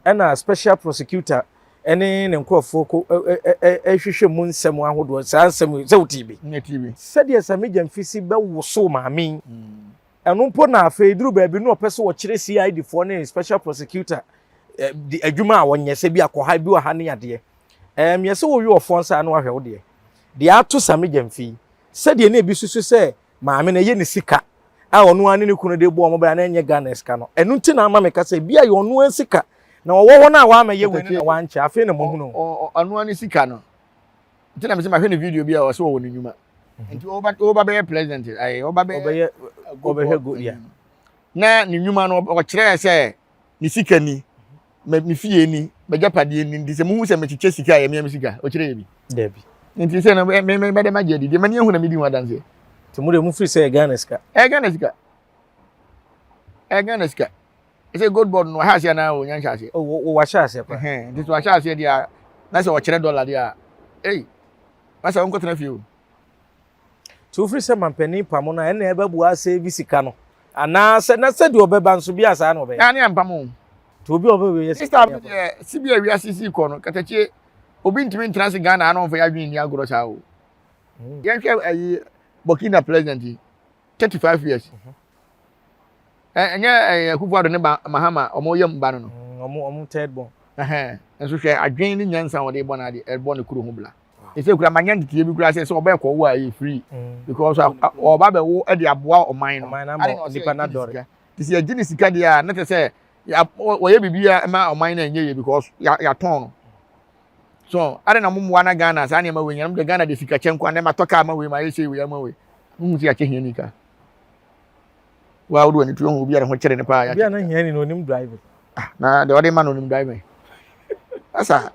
ɛna special prosecutor ɛne ne nkurɔfoɔ ko ɛhwehwɛ mu nsɛm ahodoɔ saa nsɛm sɛ wotii bi. Sɛdeɛ Sammy Gyamfi si bɛwosow maame yi. Mm. Ɛno mpo na afei duru baabi no ɔpɛ sɛ ɔkyerɛ CID foɔ ne special prosecutor eh, di adwuma a wɔnyɛ sɛ bi akɔha bi wɔ ha ne adeɛ. Ɛm yɛ sɛ wowe ɔfoɔ nsa ano ahwɛ wo deɛ. Deɛ ato Sammy Gyamfi yi, sɛdeɛ na ebi susu sɛ maame no ɛyɛ ne sika a ɔno ara ne ne kunu de bɔ wɔn bra na ɛnyɛ Ghana sika no. Ɛno nti na ama meka sɛ ebi ayɛ ɔno ara sika na ɔwɔ hɔ no a wamɛyɛ wei no na wankyɛ afei na moahunu. Ɔno ara ne sika no. Nti na mesɛ mahwɛ ne video bi a ɔsɛ ɔwɔ ne nnwuma. Nti ɔba ɔba bɛyɛ president ayi ɔba bɛyɛ ɔbɛyɛ ɔbɛhwɛ go ya. Na ne nnwuma no ɔkyerɛɛ sɛ ne sika ni, me fie ni, m'agyapadeɛ ni nti sɛ muhu sɛ mekyekyɛ sika a ɛyɛ me sika ɔkyerɛ yɛ bi. Dabi. Nti sɛ no me me bɛdɛ magye adi deɛ m'ani ahu na medi ho adanseɛ. Nti mo deɛ mo firi sɛ ɛyɛ Ghana sika. Ɛyɛ Ghana sika. Ɛyɛ Ghana sika. Ɛsɛ gold board no wahyɛ aseɛ anaa ɔnya nhyɛ aseɛ. O wahyɛ aseɛ koraa. Nti sɛ wahyɛ aseɛ deɛ a na sɛ ɔkyerɛ dɔla deɛ a ei na sɛ ɔnkɔtena fie o. Nti wofiri sɛ mampanin pamo no a ɛna ɛbɛboa asɛvi sika no anaasɛ na sɛdeɛ ɔbɛba nso bi a saa na ɔbɛyɛ. Na ne ampam o. Nti obi a ɔbɛbɛ yɛ sika. Sista si bi a wiase si kɔ no katakyie obi ntumi ntena ase Ghana ano ɔmfa yɛ adwene nni agorɔ saa o. Hmm. Yɛnhwɛ ayi Burkina president yi 35 years. Mhm. Ɛnyɛ ɛyɛ Akufo-Addo ne Mahama ɔmo yam ba no no. Hmm, ɔmo ɔmo third born. Ɛhɛn nso hwɛ adwene ne nyansa wɔde bɔ n'ade ɛbɔ ne kuro ho bla. Ɛsɛ kura manya nteteɛ bi kura sɛ sɛ ɔbɛ kɔ wo a ɛyɛ free mm. because ɔba bɛ wo ɛde aboa ɔman no. Ɔman no ama nipa na dɔre. Te sɛ yɛgye ne sika deɛ a na kyerɛ sɛ wɔyɛ biribi a ɛma ɔman no ɛnyɛ yie because yɛatɔn no. So ade na mo mmoa na Ghana saa nneɛma wei nyinaa de Ghana de sika kyɛ nko na ɛma tɔ kaa ma wei ma ayɛ sei wei ama wei. Mo hu sɛ yɛakyɛ hiani ka. Wa wode w'ani to ho obi a ne ho kyere ne paa yɛakyɛ. Obi a na hiani no onim driving. Ah, na deɛ ɔde ma no onim driving. Asa.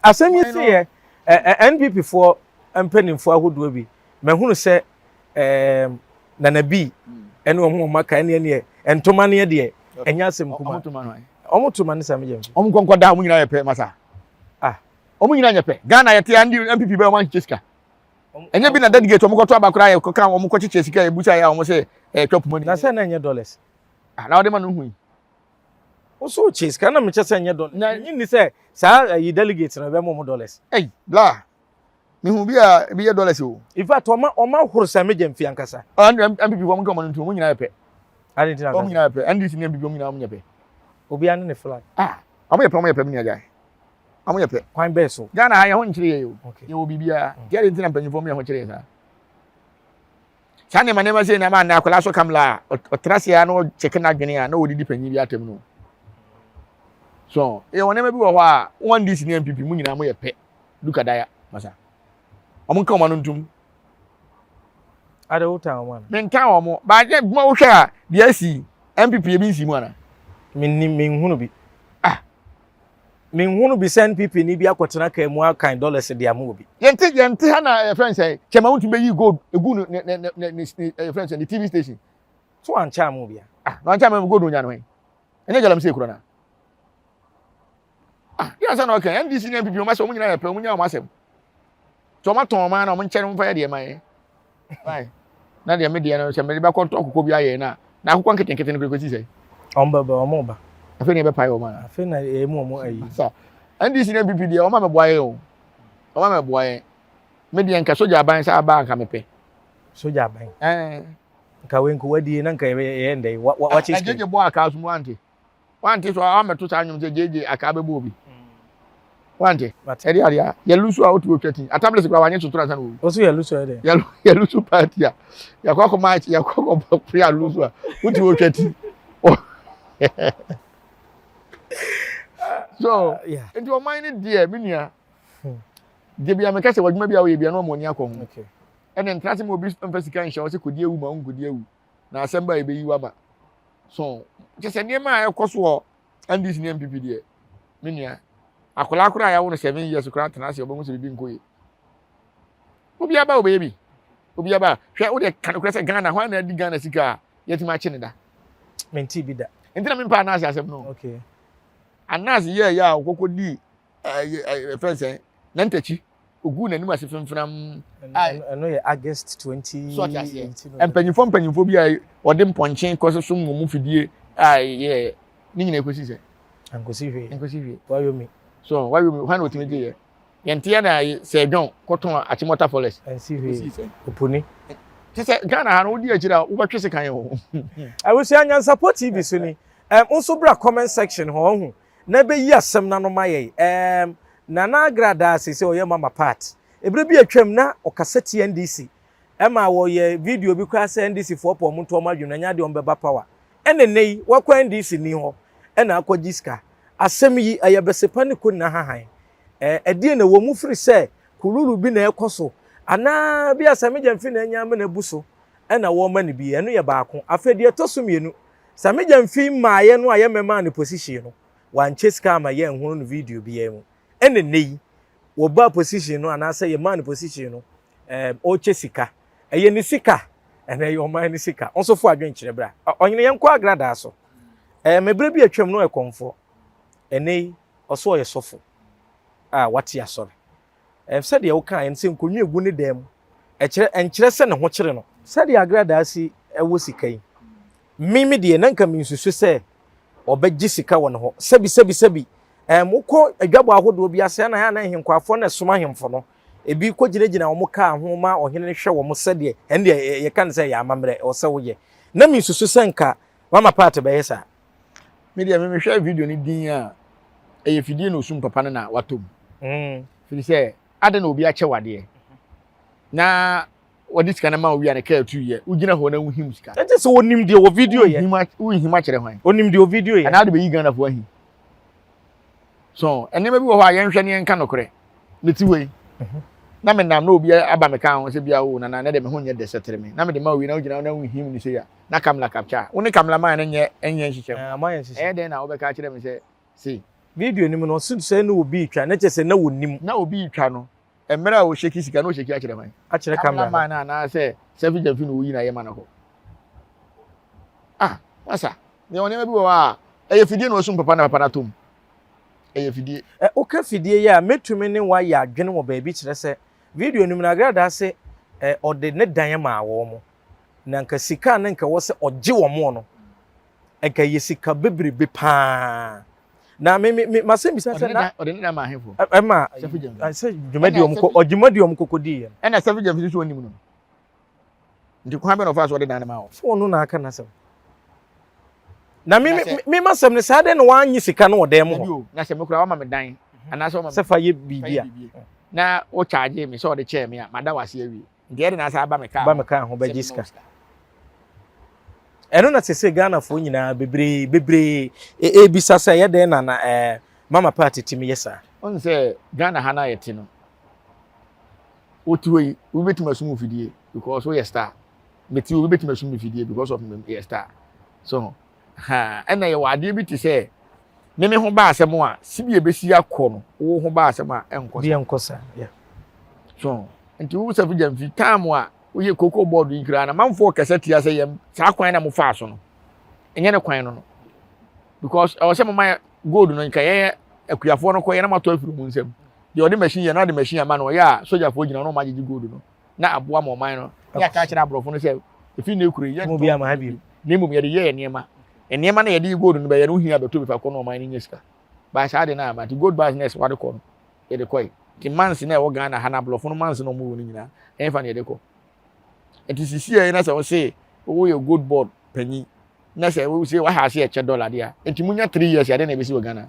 Asɛm yi si yɛ NPP foɔ mpanimfoɔ ahodoɔ bi mahunu sɛ ɛɛm. Nana B ɛne wɔn wɔn aka ɛne ɛneɛ ntoma neɛ deɛ ɛnyɛ asɛm kuma. Wɔn toma ne Sammy Gyamfi. Wɔn nkɔnkɔ da wɔn nyinaa yɛ pɛ masa. Ah. Wɔn nyinaa nyɛ pɛ. Ghana yɛ te NPP bɛ wɔn ahyehyɛ sika. Ɛnyɛ bi na delegate wɔn kɔtɔ aba koraa yɛ kɔka wɔn kɔ kyekyɛ sika yɛ busa yɛ a wɔn sɛ ɛyɛ twɛ poma ni. Na sɛ na ɛnyɛ dollars. Ah na ɔde ma no hu yi. Woso kye sika na mekyɛ sɛ ɛnyɛ dollars. Na nyi ni sɛ saa ɛyi delegate na ɛbɛma wɔn dollars. Ɛy bla mehu bi a ebi yɛ dollars o. In fact ɔma ɔma horo sɛ megye mfe ankasa. NPP wɔn nka wɔn ntu wɔn nyinaa yɛ pɛ. Adi ntina wɔn nyinaa yɛ pɛ NDC ne NPP wɔn nyinaa wɔn yɛ pɛ. Obiara ne ne flag. Ah wɔn yɛ pɛ wɔn yɛ pɛ mi ni agya wɔn yɛ pɛ. Kwan bɛɛ so. Ghana ha yɛn ho nkyerɛ yɛ o. Yɛ wɔ biribiara. Nti adi ntina mpanyinfoɔ mu yɛn ho kyerɛ yɛ saa. Saa nneɛma nneɛma sei na ama nnɛ akwadaa so kamla a ɔtena ase a na ɔkyɛke n'adwene a na ɔdidi panyin bi atɛm no. So yɛ wɔ nneɛma bi wɔ hɔ a wɔn NDC ne NPP mu nyinaa mo yɛ pɛ duka daya masa. Wɔn nka wɔn ano ntum. Ade wo tan wɔn ana? Mentan wɔn. Baagye ma wohwɛ a deɛ asi NPP ebi nsi mu ana? Mennim menhunu bi. Ah Menhunu bi sɛ NPP ni bi akɔtena kaa mu akan dollars de ama obi. Yɛnte yɛnte ha na yɛfrɛ no sɛ kyɛma wontumi bɛyi gold egu no ne ne ne ne ne yɛfrɛ no sɛ ne TV station. So wankyɛ ama obi a? Ah na wankyɛ ama gold onya no hɛn? Ɛnyɛ galamsey korɔ na. Ah yɛn ansa na ɔka NDC ne NPP wɔn asɛ wɔn nyinaa yɛ pɛ wɔn nyinaa wɔn asɛm. Sɛ wɔn atɔn ɔman na wɔn nkyɛn wɔn fa yɛ deɛ ma yɛn. Why? Na deɛ me deɛ no sɛ mede bɛkɔ tɔ akokɔ bi ayɛ na na akokɔ nketenkete no kɔsi sɛ. Wɔn bɛba wɔn ba. Afei na yɛbɛpae wɔn ana. Afei na yɛyɛ mu wɔn ayi. Sa NDC ne NPP deɛ wɔn a mɛboa yɛn o. Wɔn a mɛboa yɛn. Me deɛ nka sogya aban sɛ aba nka mepɛ. Sogya aban. Ɛɛ. Nka wei nka wadie na nka yɛyɛ ndɛ wa wa wakyɛ sika. Ɛgyegye bɔ akaa so mu ante. Wante so a wamɛto saa nnwom sɛ gyegye akaa bɛbɔ obi. Wante. Ɛde adeɛ a yɛlusu a wotu otwa ti. Atablesi koraa wanye sotora ansa na owu. Osu yɛlusu ɛdɛ. Yɛlu yɛlusu party a yɛkɔ akɔ match yɛkɔ akɔ pre alusu a wotu otwa ti. So nti ɔman no deɛ me nua deɛ bia meka sɛ w'adwuma bi a woyɛ bia na ɔmo ani akɔ ho. Ɛna ntra sɛ ma obi mfa sika nhyɛ wo sɛ kɔdi awu ma wonkɔdi awu na asɛm ba a ɛbɛyi waba. So kyɛ sɛ nneɛma a ɛkɔ so wɔ NDC ne NPP deɛ me nua akwadaa koraa a yɛawo no 7 years koraa tena ase ɔbɛhu sɛ biribi nkɔ yie. Obi aba ɔbɛyɛ bi. Obi aba hwɛ wo deɛ ka nokorɛ sɛ Ghana hwan na adi Ghana sika a yɛatumi akye ne da. Mente bi da. Nti na mempa Anas asɛm no. Okay. Anas yɛɛ yɛ a ɔkɔkɔ dii ɛɛ ɛfɛn sɛn nantakyi oguu n'anim ase femfenam. Ɛno yɛ August 20. So ɔte aseɛ. Mpanyinfoɔ mpanyinfoɔ bi a wɔde mpɔnkye kɔ so wɔn mu fidie a yɛ ne nyinaa ekosi sɛ. Nkosi hwee. Nkosi hwee. Wayomi. So wayomi hwan na otumi gye yɛ. Yɛn ti yɛ na sɛ dwɔn kɔtɔn Achimota forest. Nsi hwee. Opuni. Te sɛ Ghana ha no wodi akyire a wobɛtwe sekan o. Abusua Nyansapɔ TV so ni. Ɛm nso bra comment section hɔ ɔhu na bɛyi asɛm no ano ma yɛn. Ɛɛm, Nana Agradaa seesei ɔyɛ Mama Pat. Ɛberɛ bi a atwam na ɔkasa tia NDC. Ɛma wɔyɛ video bi koraa sɛ NDC foɔ pɛ wɔn nto wɔn adwene na ɛnyɛ adeɛ wɔn bɛba power. Ɛna nnɛ yi wakɔ NDC ni hɔ ɛna akɔgye sika. Asɛm yi ɛyɛ bɛsepa ne konna hahan. Ɛɛ, ɛdeɛn na ɛwɔ mu firi sɛ kululu bi na ɛrekɔ so anaa bi a Sammy Gyamfi na anya ama no abu so ɛna wɔrema no bi. Ɛno yɛ baako. Afei deɛ ɛtɔ so mmienu, Sammy Gyamfi mmaeɛ no a yɛmmɛmaa no position no, wankyɛ sika amma yɛanhunu no video biara mu. Ɛna nnɛ yi, wɔbaa position no anaasɛ yɛmaa no position no, ɛɛm, ɔrekyɛ sika. Ɛyɛ ne sika, ɛna ɛyɛ ɔman no sika. Wo nso fo adwenkyerɛ bra. Ɔhene yɛnkɔ agradaa so. Ɛɛm, ɛberɛ bi atwam no ɔyɛ kɔmfoɔ. Ɛnnɛ yi, ɔso ɔyɛ sɔfo a wate asɔre. Ɛɛ, sɛdeɛ wokaeɛ no, sɛ nkonnwa gu ne dan mu, ɛkyerɛ, ɛnkyerɛ sɛ ne ho kyere no. Sɛdeɛ Agradaa si wɔ sika yi, me, me deɛ, na nka mensusu sɛ ɔbɛgye sika wɔ ne hɔ. Sɛbi, sɛbi, sɛbi, ɛɛm, wokɔ adwabɔ ahodoɔ bi ase a, na ɛyɛ a na nhenkwafoɔ na ɛsom ahemfo no. Ebi kɔgyinagyina wɔn kaa ho ma ɔhene no hwɛ wɔn sɛdeɛ, ɛno deɛ, yɛka no sɛ ɛyɛ amammerɛ, ɛwɔ sɛ woyɛ. Na mensusu sɛ nka Mama Pat bɛyɛ saa. Me deɛ me mehwɛ video no din a ɛyɛ fidie na osum papa no na watɔ mu. Mm. Firi sɛ adɛn na obi akyɛ wadeɛ na wɔde sika no ma owi a ne kaa tu yɛ wogyina hɔ na wohim sika. Ɛnti sɛ onim deɛ wɔ video yɛ. Wohim akyerɛ hwan? Onim deɛ wɔ video yɛ. Anaa de bɛyi Ghanafoɔ ahi. So nneɛma bi wɔ hɔ a yɛnhwɛ ne yɛnka nokorɛ. Mete hɔ yi mhm. na menam na obi aba me ka ho sɛ bia o nana na de me ho nyɛ dɛ sɛ tere me na mede ma owi na wogyina hɔ na wohim ne sɛ ya na kamla capture wo ne kamla man no nyɛ nyɛ nhyehyɛ ah, moayɛ nhyehyɛ ɛyɛ dɛn na wobɛka akyerɛ me sɛ sei video no mu no ɔse sɛ na obi retwa na kyerɛ sɛ na wɔnim na obi retwa no mmerɛ a ɔhyɛki sika na ɔhyɛki akyerɛ hwan akyerɛ kamla man no anaasɛ sɛfi gyamfi na ɔyi na yɛ ma no kɔ. Ah, masa, nea nneɛma bi wɔ hɔ a ɛyɛ fidie na ɔsum papa na papa no atɔ mu. Ɛyɛ fidie. Ɛ, woka fidie yi a, mɛtumi ne wo ayɛ adwene wɔ baabi kyerɛ sɛ video no mu no Agradaa se ɛ, ɔde ne dan maa wɔn. Na nka sika a na nka ɛwɔ sɛ ɔgye wɔn no, nka ɛyɛ sika bebrebe paa. Na me me me masɛm bisa sɛ na ɔde ne dan maa ahemfo. Ɛma sɛ dwumadi wɔn kɔ ɔdwumadi wɔn kɔkɔ di yɛ. Ɛna Sɛfi Gyamfi nso onim no. Nti kwan bɛ na ɔfa so ɔde dan no ma wɔn. So ɔno na aka n'asɛm. Na me me me masɛm no saa dɛn na wanye sika no wɔ dan mu hɔ. Na sɛ me kura wama me dan anaasɛ wama me sɛ fa yɛ biribi a. Na wo charge me sɛ ɔde kyɛɛ me a mada wase awie. Nti ɛde na asa aba me kaa ba me kaa ho bɛgye sika. Ɛno na sese Ghanafoɔ nyinaa bebree bebree ebisa sɛ ɛyɛ dɛn na na ɛɛ Mama Pat tumi yɛ saa. Ɔn sɛ Ghana ha na yɛte no, wote hɔ yi, obi bɛtumi asum wo fidie because woyɛ star. Mete obi bɛtumi asum me fidie because of meyɛ star. So ha ɛna yɛwɔ adeɛ bi te sɛ me me ho ba asɛm a sibi ebesi akɔ no wo ho ba asɛm a ɛnkɔ sa. Ɛnkɔ sa. Yeah. So nti wo sɛ figya mfi time a woyɛ koko board yi koraa na manfoɔ kɛsɛ tia sɛ yɛm saa kwan na mo faa so no ɛnyɛ ne kwan no no because ɛwɔ sɛ moma gold no nka yɛyɛ akuafoɔ no kɔ yɛ na matɔ afiri mu nsam deɛ ɔde machine yɛ na ɔde machine ama no ɔyɛ a sogyafoɔ gyina no ɔma agyegye gold no na aboa ma ɔman no ne aka akyerɛ aborɔfo no sɛ efi ne kuro yɛ ntɔ na mmom yɛde yɛ nneɛma nneɛma na yɛde gold no bɛyɛ no ohia bɛtɔ bi fa kɔ na ɔman no nyɛ sika baa saa de no ama nti gold bars na ɛsɛ wade kɔ no yɛde kɔe nti mines na ɛwɔ Ghana ha na aborɔfo no mines na ɔmo wɔ no nyinaa ɛnfa na yɛde kɔ nti sisi yɛ na sɛ wɔse wɔyɛ gold board panyin na sɛ wɔse waha ase ɛkyɛ dɔla deɛ nti munya 3 years yɛde na ebesi wɔ Ghana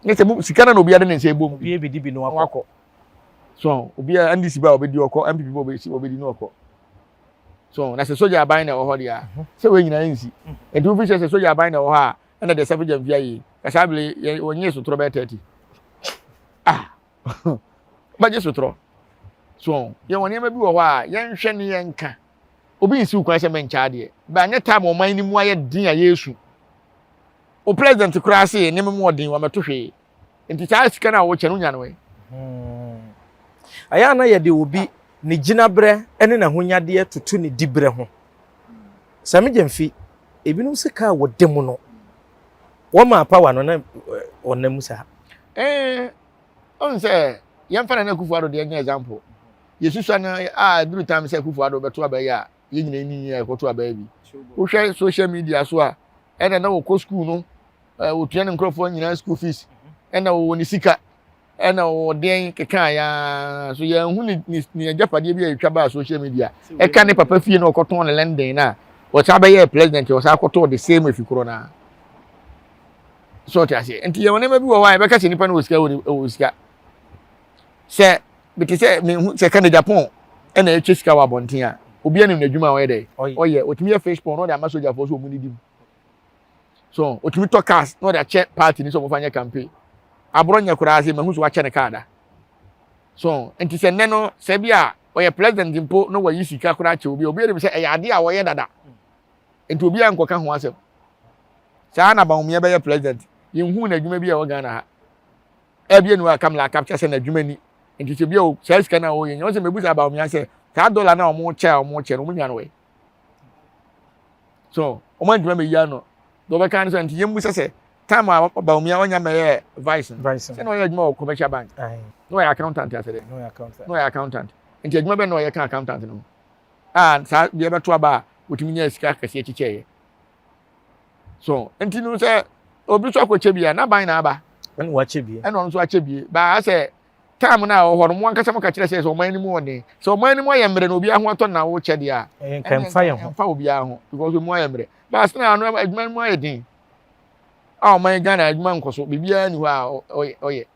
ne sɛ sika na na obi ade ne nsa ebom obi ebedi bi no wakɔ so obi a NDC ba obedi ɔkɔ NPP ba obedi obedi no ɔkɔ so na sɛ soja aban na ɛwɔ hɔ deɛ a sɛ wɔn nyinaa nsi nti wofi sɛ sɛ soja aban na ɛwɔ hɔ a ɛna deɛ sɛfo gyamfi ayɛ kasa abiri yɛ wɔnyɛ sotorɔ bɛyɛ 30 ah bɛgye sotorɔ so yɛ wɔn nneɛma bi wɔ hɔ a yɛnhwɛ ne yɛnka obi nsi kwan sɛ mɛnkyɛ adeɛ bɛanyɛ time ɔman no mu ayɛ den a yɛresu o president koraa se nneɛma mu ɔden wɔmɛto hwee nti saa sika no a wɔkyɛ no nya no ɛ. Ɛyɛ a na yɛde obi ne gyinaberɛ ne n'ahonyadeɛ toto ne diberɛ ho. Sammy Gyamfi, ebinom sɛ kaa wɔda mu no, wɔmaa power no na ɔnam mu saa. Ɛɛ, ɔn sɛ yɛmfa Nana Akufo-Addo deɛ nyɛ example. Yɛsusua no a ɛduru time sɛ Akufo-Addo bɛto aba yi a, yɛn nyinaa ni yɛ ɛkɔto aba yi bi. Wohwɛ social media so a, ɛna na wɔkɔ school no, wɔtua ne nkurɔfoɔ nyinaa school fees, ɛna wɔwɔ ne sika, ɛna wɔwɔ deɛn keka ya so yɛnhu ne ne ne agyapadeɛ bi a yɛtwa baa social media ɛka ne papa fie na ɔkɔtɔn ne London na wɔsan bɛyɛɛ president wɔsan akɔtɔɔ the same efi korɔ naa so ɔte aseɛ nti yɛwɔ nneɛma bi wɔ hɔ a yɛbɛka sɛ nipa no wɔ sika wɔ sika sɛ mete sɛ mehu sɛ ka ne Japan ɛna ɛtwa sika wɔ abɔnten a obi anim n'adwuma a ɔyɛ dɛ ɔyɛ otumi yɛ fish pond na ɔde ama sogyafoɔ so wɔn didi mu so otumi tɔ cars na ɔde akyɛ party ni sɛ wɔn fa nyɛ campaign aborɔ nyɛ koraa sɛ mahu so wakyɛ ne car da so nti sɛ nnɛ no sɛ bi a ɔyɛ president mpo na wayi sika koraa kyɛ obi obi anim sɛ ɛyɛ adeɛ a wɔyɛ dada nti obi a nkɔka ho asɛm saa na Bawumia bɛyɛ president yɛnhu n'adwuma bi a ɛwɔ Ghana ha ɛbi enu a kamla capture sɛ n'adwuma ni nti sɛ bi a saa sika no a wɔyɛ nyɛ wɔn sɛ mebu saa Bawumia sɛ saa dɔla no a wɔn kyɛ a wɔn kyɛ no wɔn nya no wɛ so wɔn adwuma mɛ yi ano deɛ ɔbɛka no sɛ nti yɛn mu sɛ sɛ time a Bawumia ɔnya mɛyɛ vice no sɛ na ɔyɛ adwuma wɔ commercial bank na ɔyɛ accountant asɛ dɛ na ɔyɛ accountant nti adwuma bɛ na ɔyɛ ka accountant no a saa deɛ bɛto aba a wɔtumi nya sika kɛseɛ kyekyɛeɛ so nti no sɛ obi nso akɔkyɛ bi a n'aban na aba ɛna wakyɛ bi ɛna ɔno nso akyɛ bi baa sɛ time no a ɔwɔ hɔ no mo ankasa mo ka kyerɛ sɛ sɛ ɔman no mu ɔden sɛ ɔman no mu ayɛ mmerɛ na obiara ho atɔ na wokyɛ deɛ a ɛnka mfa yɛn ho mfa obiara ho because emu ayɛ mmerɛ baa sɛ na ano adwuma no mu ayɛ den a ɔman Ghana adwuma nkɔ so biribiara ni hɔ a ɔyɛ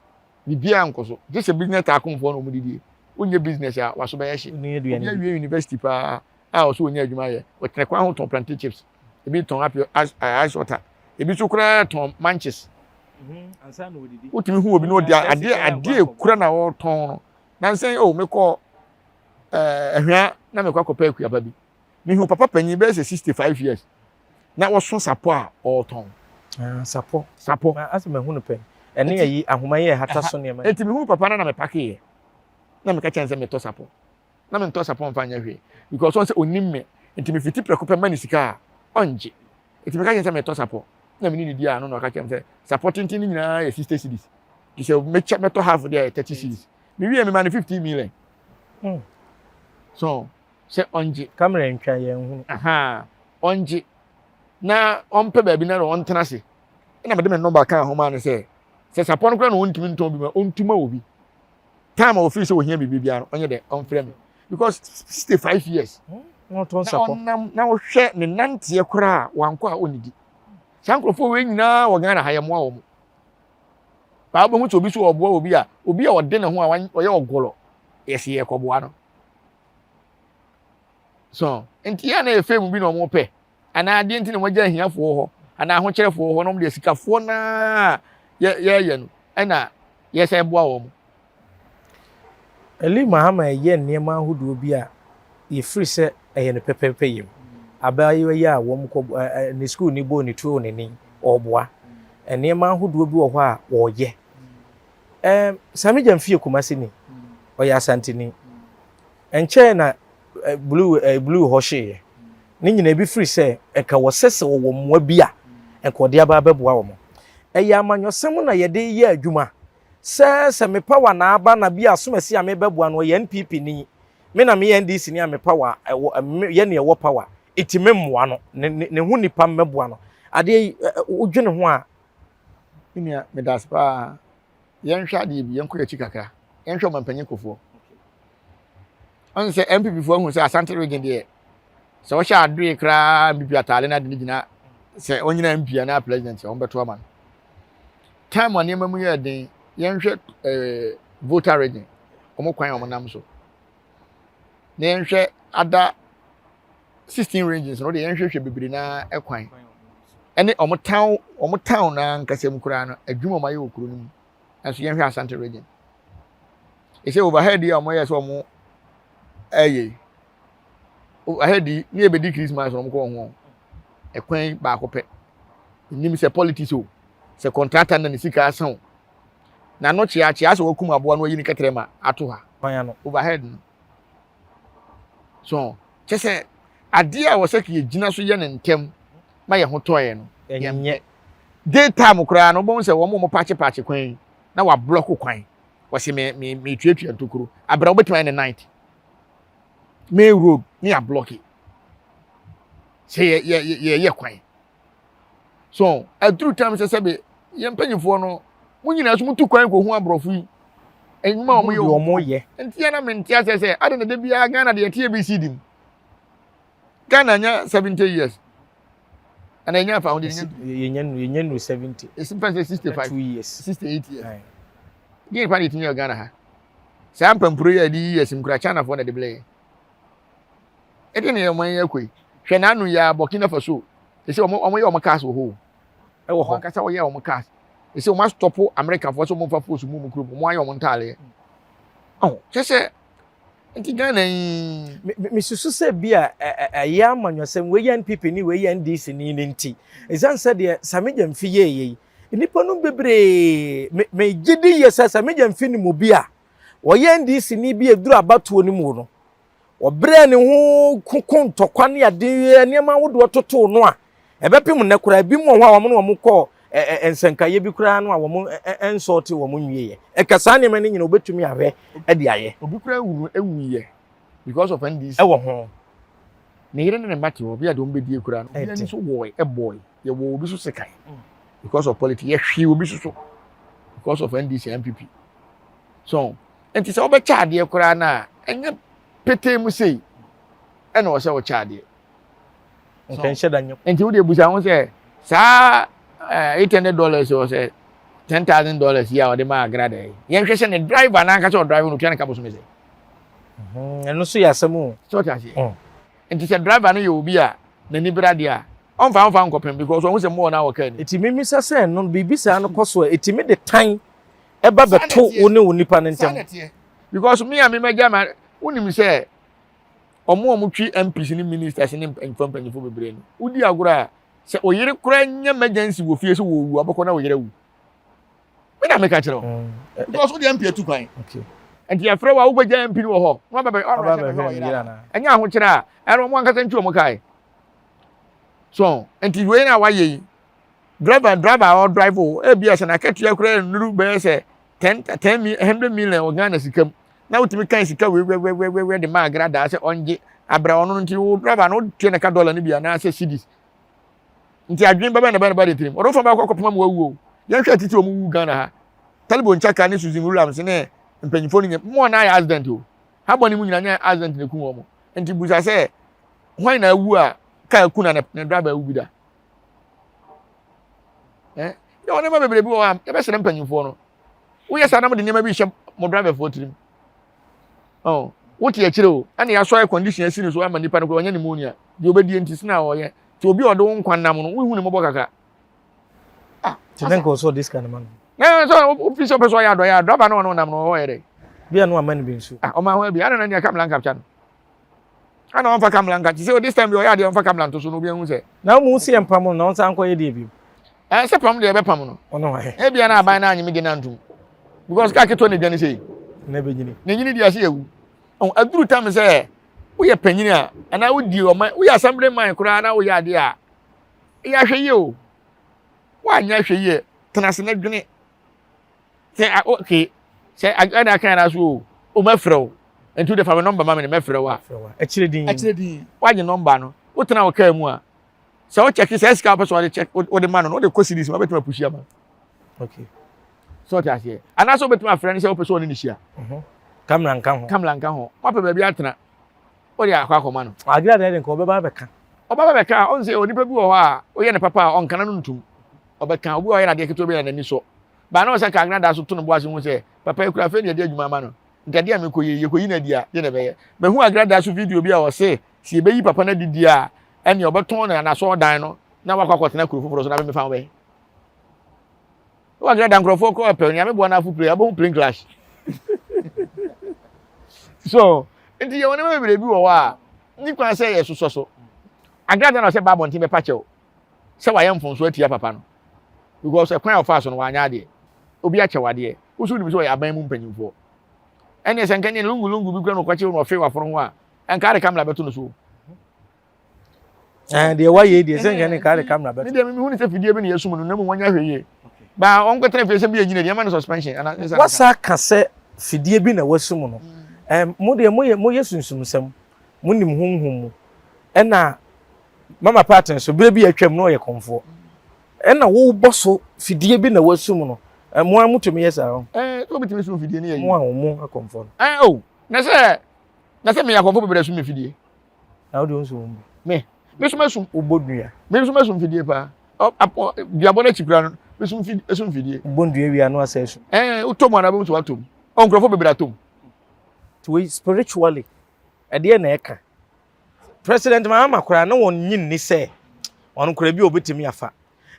biribiara nkɔ so gye sɛ business tycoonfoɔ na wɔn didie wonyɛ business a waso bɛyɛ hye obi awie university paa a ɔso wɔnyɛ adwuma yɛ ɔtena kwan ho tɔn plantain chips ebi tɔn apio ice water ebi nso koraa tɔn manches wotumi hu obi na ɔde adeɛ adeɛ ekura na ɔretɔn no nansan o mekɔ ɛɛ ɛhwea na mekɔ akɔpɛ akuaba bi mehu papa panyin bɛyɛ sɛ 65 years na wɔso sapɔ a ɔretɔn. Ah, sapɔ sapɔ asɛ mahu no pɛn ɛne ayi ahoma yɛ hata so nneɛma. Eti mehu papa no na mepakeeɛ na meka kyɛn sɛ metɔ sapɔ na mentɔ sapɔ mfa nyɛ hwee because ɔn sɛ onim me. Nti mefiti prɛko pɛ ma ne sika a, ɔngye. Nti meka kyerɛ sɛ metɔ sapɔ. Na mene ne di a no na ɔka kyerɛ me sɛ sapɔ tenten no nyinaa yɛ 60 cedis. Nti sɛ mekyɛ mɛtɔ half deɛ yɛ 30 cedis. Mewie mema no 15 million. So sɛ ɔngye. Kamera ntwa yɛn hunu. Aha, ɔngye. Na ɔmpɛ baabi na ɔntena ase. Ɛna mede me nɔmba kaa ho maa no sɛ sɛ sapɔ no koraa na ɔntumi ntɔn bi ma ɔntu ma obi. Time a ɔfiri sɛ ɔhia biribi biara no ɔnyɛ dɛ ɔmfrɛ me because 65 years na ɔnam na wohwɛ ne nanteɛ koraa wankɔ a ɔnnidi. Saa nkurɔfoɔ wei nyinaa wɔ Ghana ha yɛmmoa wɔn. Baa wobɛhu sɛ obi so ɔboa obi a obi a ɔde ne ho a ɔyɛ ɔgɔlɔ yɛsi yɛkɔboa no. So nti yɛ na yɛ fame bi na wɔn pɛ anaa adeɛ nti na wɔagya ahiafoɔ hɔ anaa ahokyerɛfoɔ hɔ na wɔn de asikafoɔ naa yɛ yɛyɛ no ɛna yɛsɛ boa wɔn. Aliu Mahama yɛ nneɛma ahodoɔ bi a yɛfiri sɛ ɛyɛ no pɛpɛɛpɛ yam. Abaayewa yi a wɔn kɔ ɛ ne sukuuni bɔɔ ne tuo wɔ n'ani, ɔreboa. Nneɛma ahodoɔ bi wɔ hɔ a wɔreyɛ. Ɛɛ Sami Gyamfi yɛ Kumasini, ɔyɛ Asanteni. Ɛnkyɛɛ na blue eh, blue hɔ hyeeɛ. Ne nyinaa ebi firi sɛ ɛka wɔ sɛ sɛ wɔwɔ mmoa bi a ɛnka ɔde aba abɛboa wɔn. Ɛyɛ amanyɔsɛm na yɛde yɛ adwuma sɛ sɛ me power na aba na bi a asomasi a mebɛboa no ɔyɛ NPP ni, me na meyɛ NDC ni a me power ɛwɔ yɛ nea ɛwɔ power eti me mmoa no, ne ne ne ho nipa mmɛboa no. Adeɛ yi wodwene ho a. Me nua, meda ase paa. Yɛnhwɛ adeɛ bi, yɛnkɔ yɛn akyi kakra. Yɛnhwɛ ɔmampanyin Kufuor. Ɔn sɛ NPP foɔ ahu sɛ Asante region deɛ, sɛ wɔhyɛ adoe koraa NPP ataade no ade no gyina sɛ ɔnyina MP anaa president a wɔbɛto ama no. Time a nneɛma mu yɛ den, yɛnhwɛ eh, Volta region, wɔn kwan a wɔn nam so. Na yɛnhwɛ ada 16 regions no deɛ yɛnhwehwɛ bebree na ɛkwan ɛne wɔn town wɔn town na ankasa mu koraa no adwuma wɔn ayɛ wɔ kuro no mu nso yɛnhwɛ Asante region ɛsɛ overhead yi a wɔyɛ sɛ wɔn ɛyɛ overhead yi ne yɛbɛdi Christmas wɔn kɔ ho ɛkwan baako pɛ nim sɛ politics o sɛ contractor na ne sika asan o na no kyea kyea sɛ wɔkum aboa no ayi ne kɛtrɛ ma ato ha overhead no so kyɛ sɛ adeɛ a wɔsɛ ka yɛgyina so yɛ no ntɛm ma yɛn ho tɔɛ no yɛnyɛ day time koraa no wobɛhu sɛ wɔn a wɔpaakye paakye kwan yi na wablɔko kwan wɔsi me me me tuatua ntokuro abira wobɛtumi ayɛ ne night main road ne yɛablɔke sɛ yɛ yɛ yɛ yɛ kwan So aduru tam sɛ sɛbe yɛn mpanyinfoɔ no mo nyinaa so motu kwan kɔhu aborɔfo yi nnwuma a wɔyɛ wɔn yɛ nti yɛn na mente asɛ sɛ ade na de biara Ghana deɛ ɛte abc di mu Ghana nya 70 years ɛna ɛnya afa ahodeɛ yɛnya nu yɛnya nu 70 ɛsi mfa sɛ 65 2 years 68 years deɛ nipa de ɛtumi yɛ Ghana ha saa mpampuro yi a yɛde yi years mu kura Chinafoɔ na ɛde blɛ yɛ Ɛdeɛ na ɔman yi akɔ yi. Hwɛ n'ano yi ara Burkina Faso. Ɛsɛ wɔn wɔn yɛ wɔn cars wɔ hɔ o. Ɛwɔ hɔ. Wɔn ankasa wɔyɛ wɔn cars. Ɛsɛ wɔn astɔpo Amerikafoɔ sɛ wɔn mfa force mu wɔn kurom. Wɔn ayɛ wɔn ntaaleɛ. Ɔho kyɛ sɛ nti Ghana yi. Mesusu sɛ bi a ɛyɛ amanyɔsɛm wei yɛ NPP ni wei yɛ NDC ni ne nti. Ɛsiane sɛ deɛ Sami Gyamfi yɛɛyɛ yi nnipa no bebree megye di yie sɛ Sami Gyamfi nim obi a ɔyɛ NDC ni bi a ɛduru abatoɔ no mu no Wɔbrɛɛ ne ho koko ntɔkwa ne ade nneɛma ahodoɔ totoo no a, ɛbɛpem nnɛ koraa ebinom wɔ hɔ a wɔn ne wɔn kɔɔ nsɛnkaeɛ bi koraa no a wɔn nsɔɔte wɔn nwieɛ. Ɛka saa nneɛma no nyina wɔbɛtumi ahwɛ de ayɛ. Obi koraa wu ewuiɛ because of NDC. Ɛwɔ ho. Ne yere ne ne mma te hɔ, obi a deɛ wɔn bɛdie koraa no, obi ani so wɔɔe, ɛbɔɔe. Yɛwɔ obi so sekan because of politics. Yɛhwee obi so so because of NDC, NPP. So, nti sɛ wobɛkyɛ adeɛ koraa no a ɛnyɛ petee mu sei ɛna ɔsɛ wokyɛ adeɛ nkɛnhyɛ da nyɛ nti wode busa ho sɛ saa eh, $800 wɔ sɛ $10,000 yi a ɔde maa agrada yi yɛnhwɛ sɛ ne driver no ankasa ɔdriver no ɔtua ne ka bosome sɛ mhm, ɛno nso yɛ asɛm o sɛ ɔte aseɛ mm. nti sɛ driver no yɛ obi a n'ani bere adeɛ a ɔmfa ɔmfa nkɔpem because ɔho sɛ mmoɔ no a wɔkaa ni ɛtumi misa sɛ no biribi saa no kɔ so a ɛtumi de tan ɛba bɛto wo ne wo nipa no ntam. Because me a me mɛgya ma wonim sɛ ɔmo a ɔmo twi MPs ne ministers ne mpanyinfoɔ mpanyinfoɔ bebree no wodi agorɔ a sɛ oyere koraa nya emergency wɔ fie sɛ wɔwu abɛkɔ na oyere awu me na meka kyerɛ wo mm. because wode MP atu kwan. Nti yɛfrɛ wo a wobɛgya MP no wɔ hɔ na wabɛbɛ ɔbɛhwɛ bɛhwɛ wɔ yere ana? Ɛnyɛ ahokyerɛ a ɛno wɔn ankasa ntwi wɔn kae. So nti wei na wayɛ yi driver driver a ɔdrive o ebi a sɛ n'akatua koraa nnuru bɛyɛ sɛ ten ten mi hundred million wɔ Ghana sika mu na wotumi kan sika wei wɛwɛwɛwɛ de ma agradaa sɛ ɔngye abira ɔno no nti wo driver no wotua ne ka dollar no bi anaasɛ cedis nti adwene bɛbɛ na bɛ na ba de tirim ɔno fa baakɔ akɔpem ama wawu o yɛnhwɛ atiti wɔn wu Ghana ha Talibo Nchaka ne Susan Williams ne mpanyinfoɔ no nyɛ mo na ayɛ accident o ha bɔ ne mu nyinaa nyɛ accident na eku wɔn nti busa sɛ hwan na awu a kaa ku na ne driver awu bi da ɛ yɛ wɔn nneɛma bebree bi wɔ hɔ a yɛbɛsrɛ mpanyinfoɔ no woyɛ saa na mo de nneɛma bi hyɛ mo driverfoɔ tirim ɔn wote akyire o ɛna yɛasɔ air condition asi ne so ama nipa no koraa ɔnyɛ pneumonia deɛ ɔbɛdie nti sena ɔyɛ nti obi a ɔde wo nkwa nam no wohu ne mmɔbɔ kakra ah nti ne nka ɔsɔ diska no ma no na sɛ wofi sɛ ɔpɛ sɛ ɔyɛ adɔyɛ a driver no ɔno nam no ɔyɛ dɛ bia no ama no bi nso ah ɔma ho bi ana na nea kamla nkapcha no ana ɔmfa kamla nka te sɛ this time bi ɔyɛ adeɛ ɔmfa kamla nto so no obi ahu sɛ na mu si mpam no na ɔnsan nkɔyɛ deɛ bio Ɛɛ sɛ pam deɛ ɛbɛpam no. Ɔno hɔ. Ebia na aban no anye me de no antom. Because kaa ketewa na edwane sei. Na ɛbɛnyini. Na enyini deɛ ase awu. Ɔn aduru tam sɛ woyɛ panyin a anaa wodi ɔman woyɛ assembly man koraa na woyɛ adeɛ a ɛyɛ ahwɛ yie o. Woanyɛ ahwɛ yie tena ase na dwene sɛ okay sɛ ɛna aka yɛn aso o o mɛfrɛ wo nti wode fa me nɔmba ma me na mɛfrɛ wo a. Akyire din. Akyire din. Woagye nɔmba no wotena wo kaa mu a sɛ wo kyɛke sɛ sika wopɛ sɛ wɔde kyɛk wode ma no no wode kɔ series mu wobɛtumi apushi ama okay sɛ ɔte aseɛ anaasɛ wobɛtumi afrɛ no sɛ wopɛ sɛ ɔne ne hyia mhm. kamera nka ho kamera nka ho woapɛ baabi atena wode akɔ akɔma no agra deɛ nka ɔbɛba abɛka ɔbɛba bɛka a ɔn sɛ onipa bi wɔ hɔ a woyɛ ne papa a ɔnkana no ntom ɔbɛka obi wɔ ɔyɛ nadeɛ ketewa bi na n'ani sɔ baa na ɔsɛ ka agra da so to no bo ase hu sɛ papa yi kura afei ne yɛde adwuma ama no nti adeɛ a mekɔ yɛ yɛkɔyi no adi a deɛ na ɛbɛyɛ mahu agra da so video bi a ɔse sɛ yɛbɛyi papa no adidi a ɛnneɛ ɔbɛtɔn no n'asɔɔdan no na wakɔ akɔtena kuro foforɔ so na memefa wo bɛyɛ wagyina da nkurɔfoɔ kɔ ɛpɛ nyame boa no afo plane abɛhu plane crash so nti yɛwɔ nneɛma bebree bi wɔ hɔ a ne kwan sɛ yɛsosɔ so agrada na ɔsɛ ba abɔnten bɛpa kyɛw sɛ wayɛ mfomso atia papa no because ɛkwan a ɔfaa so no wanyɛ adeɛ obi akyɛw adeɛ woso nim sɛ ɔyɛ aban mu mpanyimfoɔ ɛne sɛ nka ne lungu lungu bi kura no ɔkɔkye no ɔfe wafono ho a nka de kamera bɛto no so. Ɛɛ deɛ wayɛ deɛ sɛ nka ne nka de kamera bɛto. Ne deɛ mehu ne sɛ fidie bi na yɛsum no na mmom wanya hwɛ yie. Baa ɔnkɔtena fie sɛ bi yɛnyina deɛ ɛma no suspension. Ana Wasa ka sɛ fidie bi na wasum no. Ɛɛ mo deɛ moyɛ moyɛ sunsumsɛm. Monim honhom mu. Ɛna Mama Pat nso berɛ bi a atwam no ɔyɛ kɔmfoɔ. Ɛna wobɔ so fidie bi na wasum no. Mo a motumi yɛ saa? Ɛɛ sɛ obitumi sum fidie ne yɛ yi. Mo a mo akɔmfoɔ no. Ɛɛ o na sɛ Na sɛ meyɛ akɔmfo bebree sum mfidie. Na wode nso wɔn bi. Me, me nso mɛsum. Wobɔ dua. Me nso mɛsum mfidie paa. Apɔ duabɔ n'akyi kura no, mesum mfidie, esum mfidie. Wobɔ dua wie ano asɛ esum. Ɛɛ, wotɔ mu anaa bɛmu so watɔ mu. Ɔ nkurɔfoɔ bebree atɔ mu. Nti wei spiritually, ɛdeɛ na ɛka. President Mahama koraa na wɔn nyi nni sɛ ɔno koraa bi a obetumi afa.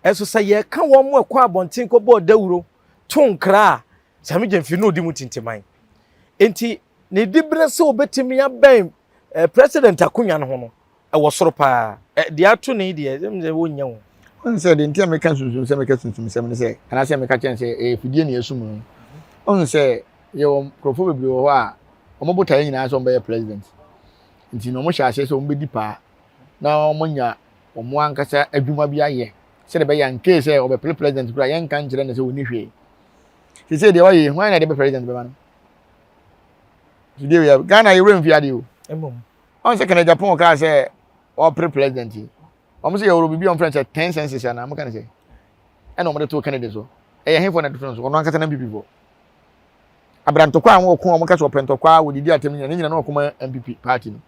Ɛnso sɛ yɛka wɔn mo ɛkɔ abɔnten kɔbɔ dawuro to nkra a, Sammy Gyamfi na odi mu tintiman. Nti Ne diberɛ sɛ ɔbɛtumi abɛn eh, president akonnwa no ho no, ɛwɔ soro paa. Eh, deɛ ato ne yi deɛ, ɛm sɛ wɔnnya o. Wohu sɛ deɛ nti a meka sunsum sɛ meka sunsumsɛm ne sɛ, anaasɛ meka kyerɛ no sɛ ɛyɛ fidie na ɛsum no. Wohu sɛ yɛwɔ nkurɔfoɔ bebree wɔ hɔ a wɔn botaeɛ nyinaa sɛ wɔbɛyɛ president. Nti no wɔhyɛ aseɛ sɛ wɔbɛdi paa na wɔanya wɔn ankasa adwuma bi ayɛ sɛdeɛ ɛbɛyɛ a nkee sɛ ɔbɛpere president koraa yɛnka nkyerɛ no sɛ ɔnni hwee. Seesei deɛ wayɛ yi, hwan na ɛde bɛ president bɛma no? Today we have Ghana yɛ wura mfi ade o. Ɔn sɛ Kenneth Japan kaa sɛ ɔpere president yi. Wɔn sɛ yɛwɔ biribi a wɔn fɛn sɛ ten senses anaa mo ka ne sɛ. Ɛna wɔn de to Kennedy so. Ɛyɛ henfo na de to no so. Ɔno ankasa na NPP fo. Abira ntɔkwa a wɔn ko wɔn ka sɛ ɔpɛ ntɔkwa a wɔdidi atɛm nyina ne nyina na ɔko ma NPP party no.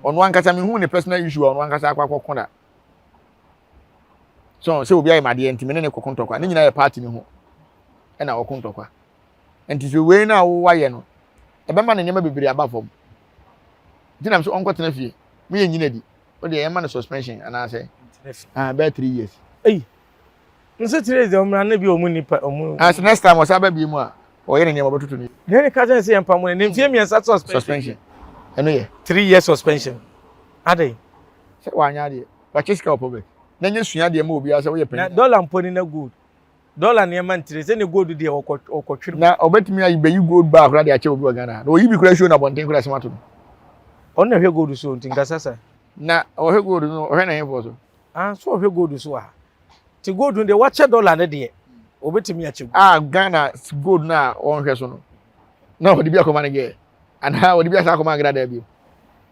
Ɔno ankasa mi hu ne personal issue a ɔno ankasa akɔ akɔko da. So sɛ obi ayɛ madeɛ nti me ne ne kɔko ntɔkwa ne nyina yɛ party ne ho ɛna ɔko ntɔkwa. Nti sɛ wei no a wowayɛ no, ɛbɛma ne nneɛma bebree aba fam. Nti nam sɛ ɔnkɔtena fie. Me yɛ nyina di. Wo deɛ yɛma no suspension anaasɛ ah bɛyɛ 3 years. Ei. Nso 3 years deɛ ɔmmra na bi ɔmu nipa ɔmu. Ah sɛ next time ɔsan ba bie mu a ɔyɛ ne nneɛma ɔbɛtoto ne. Deɛ ne ka kyɛn sɛ yɛn pamo no ne mfie mmiɛnsa suspension. Suspension. Ɛno yɛ. 3 years suspension. Adɛn. Sɛ wanyɛ adeɛ. Wakyɛ sika wɔ public. Na nyɛ sua adeɛ ma obiara sɛ woyɛ panyin. Na dollar mpo ni na gold. Dɔla nneɛma ntire sɛ ne gold deɛ ɔkɔ ɔkɔtwere mu. Na ɔbɛtumi ayi bɛyi gold bar koraa de akyɛ obi wɔ Ghana ha. Na oyi bi koraa show no abɔnten koraa asɛm ato no. Ɔno na ɛhwɛ gold so nti nkasa sa. Na ɔhwɛ gold no ɔhwɛ na hefoɔ so? Ah so ɔhwɛ gold so wɔ ha. Nti gold no deɛ wakyɛ dɔla no deɛ ɔbɛtumi akyɛ gold. Ah Ghana gold no a ɔnhwɛ so no na ɔde bi akɔma no gɛɛ anaa ɔde bi asan akɔma agradaa bio.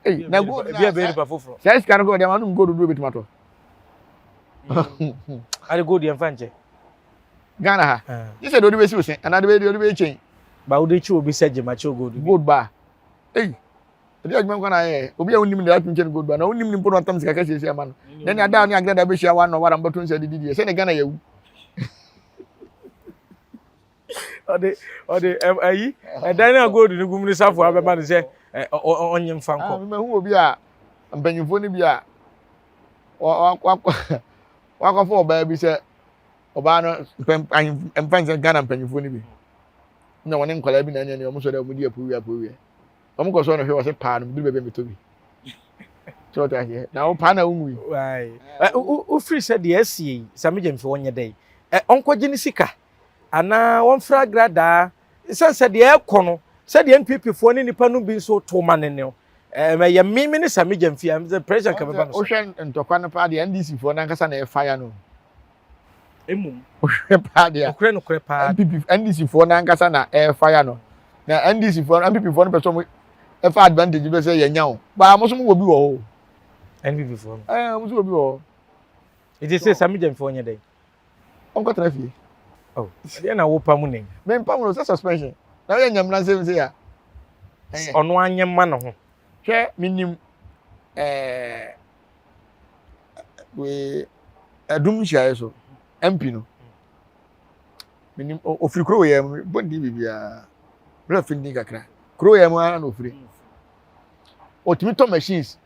Ei na gold no a saa sika no koraa ɔde ama no gold dodoɔ bɛtumi atɔ. Ade gold yɛn fa nkyɛ. Ghana ha. Gye sɛ deɛ ɔde bɛsi wo se anaa deɛ ɔde bɛyɛ chain. Ba wode kyi obi sɛ gye ma kye gold bi. Gold bar. Ei. Ɛde adwuma nkwa na ayɛ. Obi a wonim deɛ atumi kyɛ no gold bar na wonim ne mpo na watam sika kɛseɛ si ama no. Na ne ada ne agrada bɛhyia wa na wara mbɛto nsa didi deɛ sɛ ne Ghana yɛwu. Ɔde ɔde ayi ɛdan no a gold no gum no safo abɛma no sɛ ɔnye mfa nkɔ. Ah, mehu obi a mpanyinfoɔ no bi a wakɔfa ɔbaa bi sɛ ɔbaa no mpa nsɛ Ghana mpanyinfoɔ no bi na wɔne nkwadaa bi na ɛne ɛne wɔn sɔ dɛ wɔn di apuwie apuwie wɔn kɔ so no hwɛ wɔsɛ paa no duru baabi a metɔ bi tí wɔn ta aseɛ na wɔn paa na wɔn wui. Wofiri sɛ deɛ asie yi Sammy Gyamfi wɔnyɛ dɛ ɔnkɔgye ne sika anaa wɔmfrɛ agradaa ɛsiane sɛ deɛ ɛrekɔ no sɛdeɛ NPP foɔ ne nipa no bi nso to ma ne no ɛyɛ me me ne Sammy Gyamfi a sɛ pressure nka bɛba no so. Wohwɛ ntɔkwa no paa deɛ NDC foɔ nankasa na ɛfa ya no. Mmom. Wohwɛ paa deɛ. Nokorɛ nokorɛ paa. NPP NDC foɔ nankasa na ɛfa ya no. Na NDC foɔ NPP foɔ no pɛ sɛ wɔn ɛfa advantage bɛ sɛ yɛnya o. Baa mo nso mo wɔ bi wɔ hɔ o. NPP foɔ no. Ɛɛ mo nso wɔ bi wɔ hɔ. Nti sɛ Sammy Gyamfi ɔnyɛ dɛn? Ɔnkɔtena fie. Oh, ɛdeɛ na wopa mu nen. Mempa mu no sɛ suspension. Na woyɛ nyamena nsɛm sɛ ya. Ɔno anyɛ mma ne ho. Hwɛ menim ɛɛ wei ɛdum nhyiaeɛ so MP no. Menim ofiri kuro yɛ mu bɔ ndi biribiara. Bere fi ndi kakra. Kuro yɛ mu ara na ofiri. Otumi tɔ machines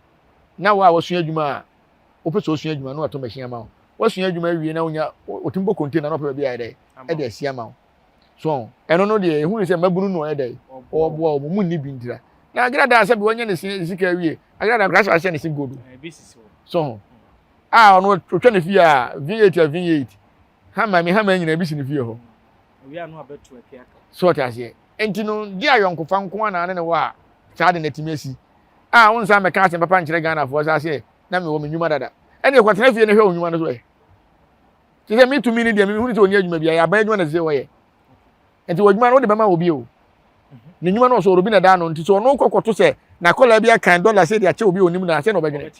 na wo a wasua adwuma a wopɛ sɛ osua adwuma na watɔ machine ama wo wasua adwuma awie na wonya otumi bɔ container na ɔpɛ baabi ayɛ dɛ ɛde asi ama wo so ɛno no deɛ ehu ne sɛ mmabunu no ɔyɛ dɛ ɔboa wɔn mu nni bi ntira na agrada sɛ bi wɔnyɛ ne se sika awie agrada nkora sɛ ahyɛ ne se gold so a ɔno otwa ne fie a V8 a V8 hama mi hama nyina bi si ne fie hɔ so ɔte aseɛ nti no gye ayɔnkofa nko ara na ne ne wɔ a saa de na atumi asi a wo nsa mmɛka asɛm papa nkyerɛ Ghanafoɔ saa sɛ na mewɔ me nnwuma dada. Ɛne kɔtena fie no hwɛ wo nnwuma no so ɛ. Te sɛ metumi no deɛ mehunu sɛ ɔni adwuma bi ayɛ aban adwuma na sɛ wɔyɛ. Nti wɔ adwuma no wode bɛma obi o. Ne nnwuma no ɔsɛ obi na daa no nti sɛ ɔno kɔkɔto sɛ n'akɔlaa bi akan dɔla sɛ de akyɛ obi onim na sɛ na ɔbɛdwene.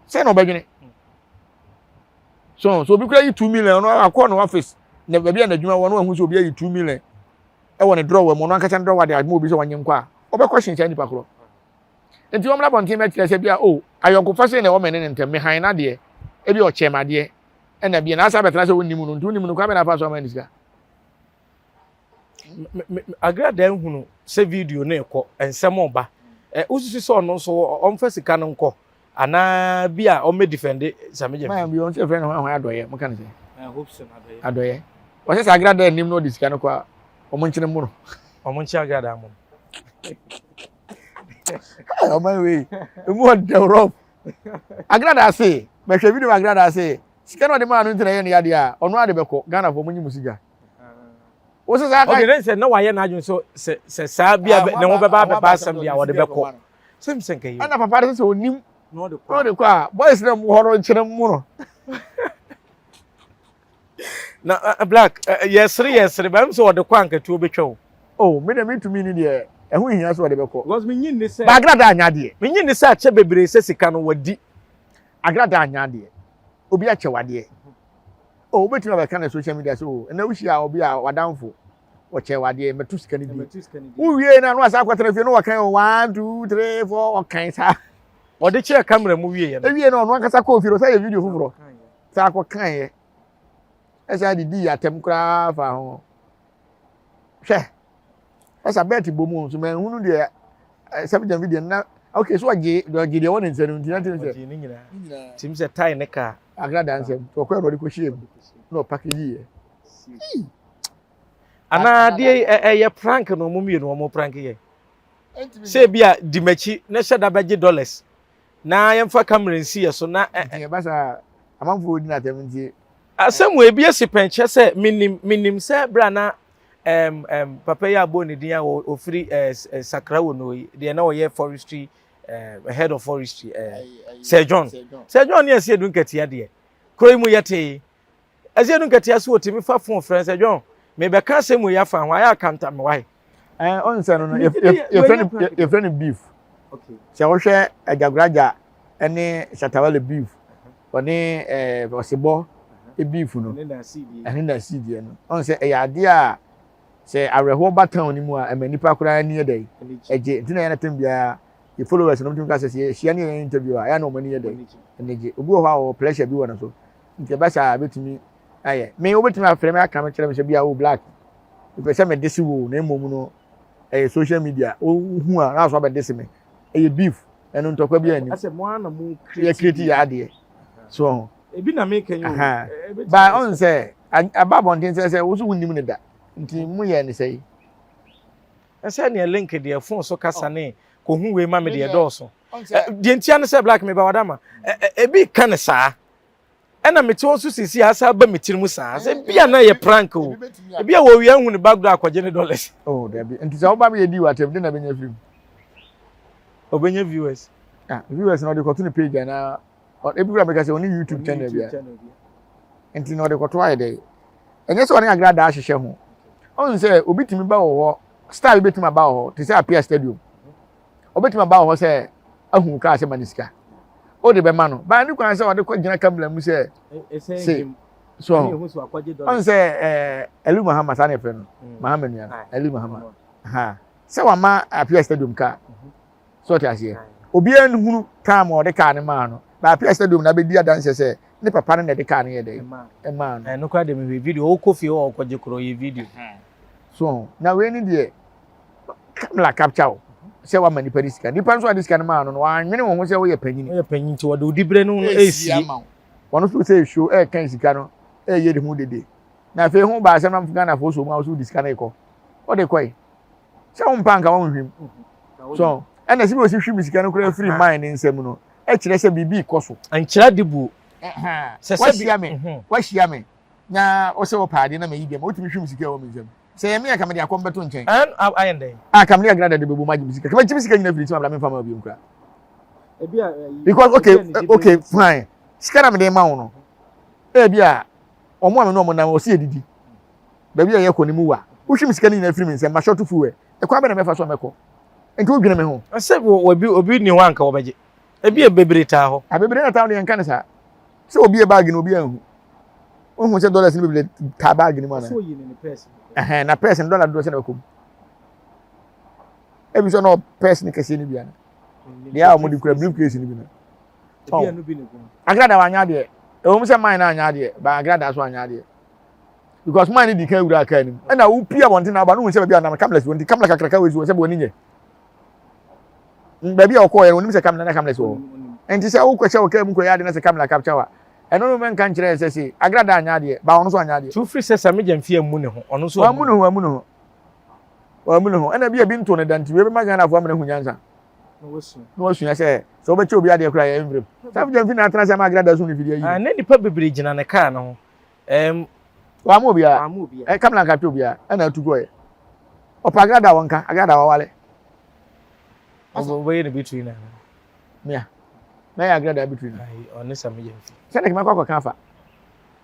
Sɛ na ɔbɛdwene. So so obi kura yi 2 million ɔno akɔ no office na baabi a n'adwuma wɔ no ahu sɛ obi ayi 2 million ɛwɔ ne drɔwa mu ɔno ankasa ne drɔwa de ama obi sɛ ɔnye nkɔ a ɔbɛkɔ hyɛn saa nipa korɔ nti wɔn abɔnten bɛkyerɛ sɛ bia o oh, ayɔnkofa sɛ na ɛwɔ me ne ne ntɛm mehan n'adeɛ ebi ɔkyɛ me adeɛ ɛna bia n'asa abɛtena sɛ wonim no nti wonim no kwan bɛ na afa so ama ne sika. Agradaa nhunu sɛ video no rekɔ nsɛm ɔba wosusu sɛ ɔno nso ɔmfa sika no nkɔ Anaa bi a ɔmmɛ defende Sammy Gyamfi. Man bi wɔn sɛ fɛn no hwan adɔyɛ mo ka ne sɛ. Hopeson adɔyɛ. Adɔyɛ. Wɔsɛ sɛ agrada anim na ɔde sika no kɔ a wɔn nkyene mo no. Wɔn nkyene agrada mo no. Ɔman wei emu ɔdɛ rɔf. Agrada ase mɛhwɛ video agrada ase sika na ɔde maa no ntina yɛ ne yadeɛ a ɔno ade bɛkɔ Ghana fo mo nyi mo sika. Wɔsɛ sɛ aka. Okay ne sɛ na wayɛ n'adwene so sɛ sɛ saa bi a ne ho bɛba abɛba asɛm bi a wɔde bɛkɔ. Sɛ mi sɛ nka yi. Ɛna papa de sɛ onim. Na ɔde kɔ. Na ɔde kɔ a boys na mu hɔ no nkyerɛ mu no. Na uh, black uh, yɛsere yɛsere bɛm sɛ ɔde kɔ ankatuo bɛtwa o. Oh, me de me tumi ni deɛ ɛho nhia sɛ ɔde bɛkɔ. Because me nyi ni sɛ. Ba agrada anya adeɛ. Me nyi ni sɛ akyɛ bebree sɛ sika no wadi. Agrada anya adeɛ. Obi akyɛ wadeɛ. Oh, wobɛtumi abɛka no social media sɛ oh, ɛnɛ wohyia obi a wadamfo ɔkyɛ wadeɛ mɛto sika no di. Wowie no a na wasan akɔtena fie na wɔkan o one two three four ɔkan saa. Ɔde kyerɛ camera mu wieɛ no. Ewie no ɔno ankasa kɔɔ fie no ɔsan yɛ video foforɔ saa akɔkaeɛ ɛsan de dii atɛm koraa fa ho. Hwɛ ɛsa bɛɛte bɔ mu nso manhunu deɛ sɛm gyam video na okay so ɔgye ɔgye deɛ ɛwɔ ne nsa no nti na tim sɛ. Ɔgye ne nyinaa. Tim sɛ tae ne kaa. Agrada nsɛm nti ɔkɔɛ na ɔde kɔhyɛɛ mu na ɔpakegyi yɛ. Anaa adeɛ ɛyɛ prank na ɔmo mmienu ɔmo prank yɛ. Sɛ ebi a di m'akyi na hyɛ da bɛgye dollars na yɛmfa camera nsi yɛ so na. Nti ɛba saa amanfoɔ di n'atɛm nti. Asɛm wɔ ebi asi pɛn kyerɛ sɛ menim menim sɛ berɛ a na um, um, papa yi abɔ ne din a ɔfiri uh, Sakra wɔ no yi deɛ na ɔyɛ forestry uh, head of forestry uh, Sir John Sir John ne Asiedu Nketia deɛ kuro yi mu yɛtee Asiedu Nketia so wɔtumi fa phone frɛ Sir John mebɛka asɛm wei afa ho ayɛ akanta me wae. Ɔn sɛ no no yɛfrɛ no beef sɛ wohwɛ Agyagoragya ne Shatawale beef ɔne ɛɛ ɔsebɔ beef no ɛne n'asideɛ no ɔn sɛ ɛyɛ adeɛ a sɛ awerɛhoɔ ba town no mu a ɛma nipa koraa ani yɛ dɛ ɛgye nti na yɛn atam biara yɛ followers no tumi ka sɛ sɛ yɛhyia ne yɛn interview a ɛyɛ na wɔn ani yɛ dɛ ɛni gye obi wɔ hɔ a ɔwɔ pressure bi wɔ ne so nti ɛba saa ebetumi ayɛ me wobɛtumi afrɛ me aka me kyerɛ me sɛ bi a wo black mepɛ sɛ mede se wo na mmom no ɛyɛ social media wohu a na so abɛde se me ɛyɛ beef ɛno ntɔkwa bi anim asɛ mo ana mo yɛ create yɛ adeɛ so ho ebi na meka yi o ba ɔn sɛ aba abɔnten sɛ sɛ wo so wonim ne da nti mo yɛ ne sɛ yi ɛsɛ neɛ link deɛ phone so kasa ne kɔhu wei ma me deɛ dɔɔso deɛ ntia ne sɛ black me ba wadama ebi ka ne saa ɛna mete hɔ nso sisi asa aba me tiri mu saa sɛ bi a na yɛ prank o ebi a wɔwia hu ne backdoor akɔgye ne dollars. Oh dabi nti sɛ woba bɛyɛ di wɔ atɛm de na bɛnya firi mu. Ɔbɛnya viewers. Ah viewers na ɔde kɔto ne page anaa ebi kura meka sɛ ɔne YouTube channel bia nti na ɔde kɔto ayɛ dɛ ɛnyɛ sɛ ɔne agradaa ahyehyɛ ho ɔn sɛ obi tumi ba wɔ hɔ star bi bɛtumi aba wɔ hɔ te sɛ Apia Stadium ɔbɛtumi aba wɔ hɔ sɛ ahu kaa sɛ ma ne sika wode bɛma no baa ne kwan sɛ ɔde kɔ gyina kamla mu sɛ se so ɔn sɛ ɛɛ Aliu Mahama saa na yɛfrɛ no mm. Mahama nua no Aliu Mahama ha sɛ wama Apia Stadium kaa mhm. so ɔte aseɛ obiara nhunu time a ɔde kaa no maa no na Apia Stadium na abɛdi adanseɛ sɛ ne papa no na ɛde kaa no yɛ dɛ ɛmaa no. Ɛno koraa de mehwɛ video wokɔ fie hɔ ɔkɔgye korɔ yɛ video. So na wei ne deɛ Kamla capture wo sɛ wama nipa de sika. Nipa nso a de sika no maa no no, wannwene wo ho sɛ woyɛ panyin. Woyɛ panyin nti wɔde wo diberɛ no esie. Wɔn nso sɛ esuo ɛɛkan sika no ɛɛyɛ de ho dede. Na afei ho baa asɛm na Ghanafoɔ so mu a wɔso de sika no rekɔ. Wɔde kɔe. Sɛ wo mpa nka wɔn hwim. So ɛna sɛ bi wɔsi hwim sika no koraa firi man ne nsam no ɛkyerɛ sɛ biribi kɔ so. Nkyerɛ de buo. Sɛ sɛ bi. Wahyia me. Wahyia me. Na wɔsɛ wɔpɛ adeɛ na mayi bi ama wotumi hwim sika ɛwɔ me nsam. Sɛ ɛyɛ me a, ka mede akɔm bɛto nkyɛn. Ɛn a ayɛ ndɛn? A ka mede agrada de bɛbom agye me sika. Ka magye me sika nyina firi nti ma bra memfa ma bio koraa. Because okay, okay, fine. Sika na mede ma wo no. Ebi a wɔn a me ne wɔn nam wɔsi yɛdidi. Baabi a yɛkɔ no mu wa. Wohwim sika no nyinaa firi me nsam, ma short fuel. Ɛkwan bɛ na mɛfa so a mɛkɔ? Nti wodwene me ho. Sɛ obi obi ni hɔ anka wɔbɛgye. Ebi yɛ bebree taa hɔ. A bebree na taa hɔ no yɛnka no saa. Sɛ obi yɛ baagi no obi anhu. Wohu sɛ dollars no bebree taa baagi no mu anaa? Ɛhɛn na pɛɛs no dɔla dodoɔ sɛ na bɛkɔ mu. Ebi sɛ na pɛɛs no kɛseɛ no bi ana. Deɛ a wɔde kura briefcase no bi no. Agrada wanyɛ adeɛ. Ɛwɔ mu sɛ mine no anyɛ adeɛ, but agrada so anyɛ adeɛ. Because mine no di kan wura kaa no mu. Ɛna wopie abɔnten na aba no hu sɛ baabi a nam cameras wɔ nti camera kakraka wɔ si wɔ sɛ bɔ ani nyɛ. Baabi a ɔkɔɔ yɛ no onim sɛ camera na cameras wɔ hɔ. Nti sɛ wokɔhyɛ wo kaa mu kɔyɛ ade na sɛ camera capture wa ɛno no mɛnka nkyerɛ sɛ se agrada anyɛ adeɛ ba ɔno nso anyɛ adeɛ. Nti wofiri sɛ Sammy Gyamfi ammu ne ho ɔno nso ammu ne ho ammu ne ho wammu ne ho ɛna bi a bi nto ne da nti wei bɛma Ghanafoɔ amena hu nyansa na wasua sɛ sɛ wobɛkyɛ obi adeɛ koraa yɛ mmerɛm Sammy Gyamfi na atena sɛ ama agrada so ne fidie ayi ah, na nipa bebree gyina ne kaa no ho ɛm wamma obiara ɛ kamla nka kyerɛ obiara ɛna atu kɔɛ ɔpɛ agrada wɔnka agrada wawale wobɛyɛ ne bitiri na mea mɛyɛ agrada bitiri na ɔne Sammy Gyamfi sɛ na kɛmɛkɔ akɔka afa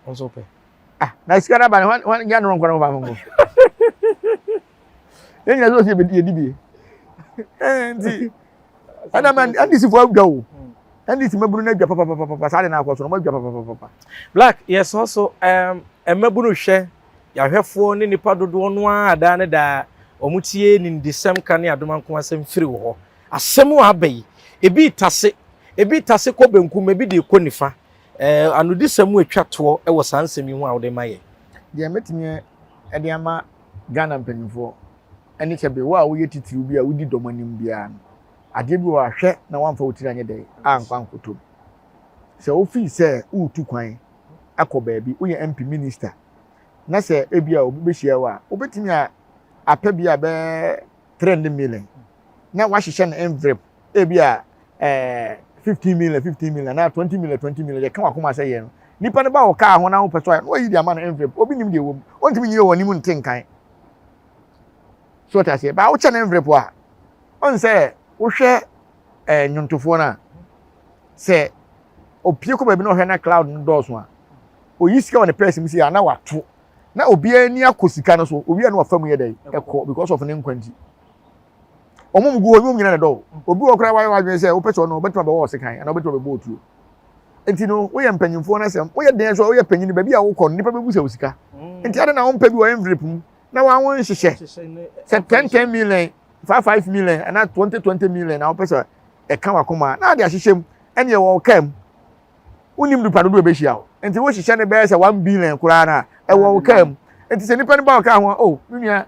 nso pɛ ah na sika no aba no hwan gya no nkɔ no fa nkɔ yɛn nyina sɛ ɔsɛ yɛdi bie nti ɛna ma ndc fo adwa o ndc mabunu no adwa papapapapa saa de no akɔ so no ɔmo adwa papapapapa black yɛsɔ so um, mmabunu hwɛ yɛahwɛfoɔ ne nipa dodoɔ no ara daa ne daa wɔn tie nimdesɛm ka ne adomanko asɛm firi wɔ hɔ asɛm a aba yi ebi tase ebi tase kɔ benkum ebi de kɔ nifa ɛɛ anodisɛm mu atwa toɔ wɔ saa nsɛm yi ho a wɔde ma yɛ. Deɛ mɛtumi de ama Ghana mpanimfoɔ ne sɛ bere wo a woyɛ titiriw bi a wodi dɔm anim biara no, adeɛ bi wɔ hɔ a hwɛ na woamfa wo tiri anyɛ dɛn ankɔ ankɔtɔ mu. Sɛ wofii sɛ woretu kwan akɔ baabi, woyɛ MP minister, na sɛ ebi a obi bɛhyia wo a, wobɛtumi a apɛ bi a bɛyɛ 300 million na wahyehyɛ no envelope ebi a ɛɛ 15 million 15 million anaa 20 million 20 million yɛka wakoma sɛ yɛ no Nipa no ba wɔ kaa ho na wopɛ so ayɛ na wayi de ama no envelope. Obi nim deɛ ɛwɔ mu. Ɔntumi nyɛ wɔ anim nte nkan. So ɔte aseɛ. Baa wokyɛ no envelope a, ɔn sɛ wohwɛ ɛɛ nnwontofoɔ no a, sɛ opie kɔ baabi na ɔhwɛ na cloud no dɔɔso a, oyi sika wɔ ne pɛɛse mu si a na wato. Na obiara ani akɔ sika no so. Obi a na wafa mu yɛ dɛ ɛkɔ because of ne nkwa nti. Wɔn mu gu hɔ, wɔn nyinaa na ɛdɔ. Obi wɔ koraa wayɛ wadwene sɛ wopɛ sɛ ɔno ɔbɛtumi abɛwɔ ɔsekan anaa ɔbɛtumi abɛbɔ otuo. Nti no woyɛ mpanyinfoɔ no asɛm woyɛ den so a woyɛ panyin baabi a wokɔ no nipa bɛbu sɛ wo sika. Mm. Nti ade na wompɛ bi wɔ envelope mu na wɔn wɔn nhyehyɛ sɛ 10 10 million 5 5 million anaa 20 20 million na wopɛ sɛ ɛka wakoma na ade ahyehyɛ mu ɛne ɛwɔ kaa mu. Wonim nipa dodoɔ ɛbɛhyia wo. Nti wohyehyɛ no bɛyɛ sɛ 1 billion koraa na ɛwɔ wo kaa mu. Nti sɛ nipa no ba wo kaa ho a oh me nua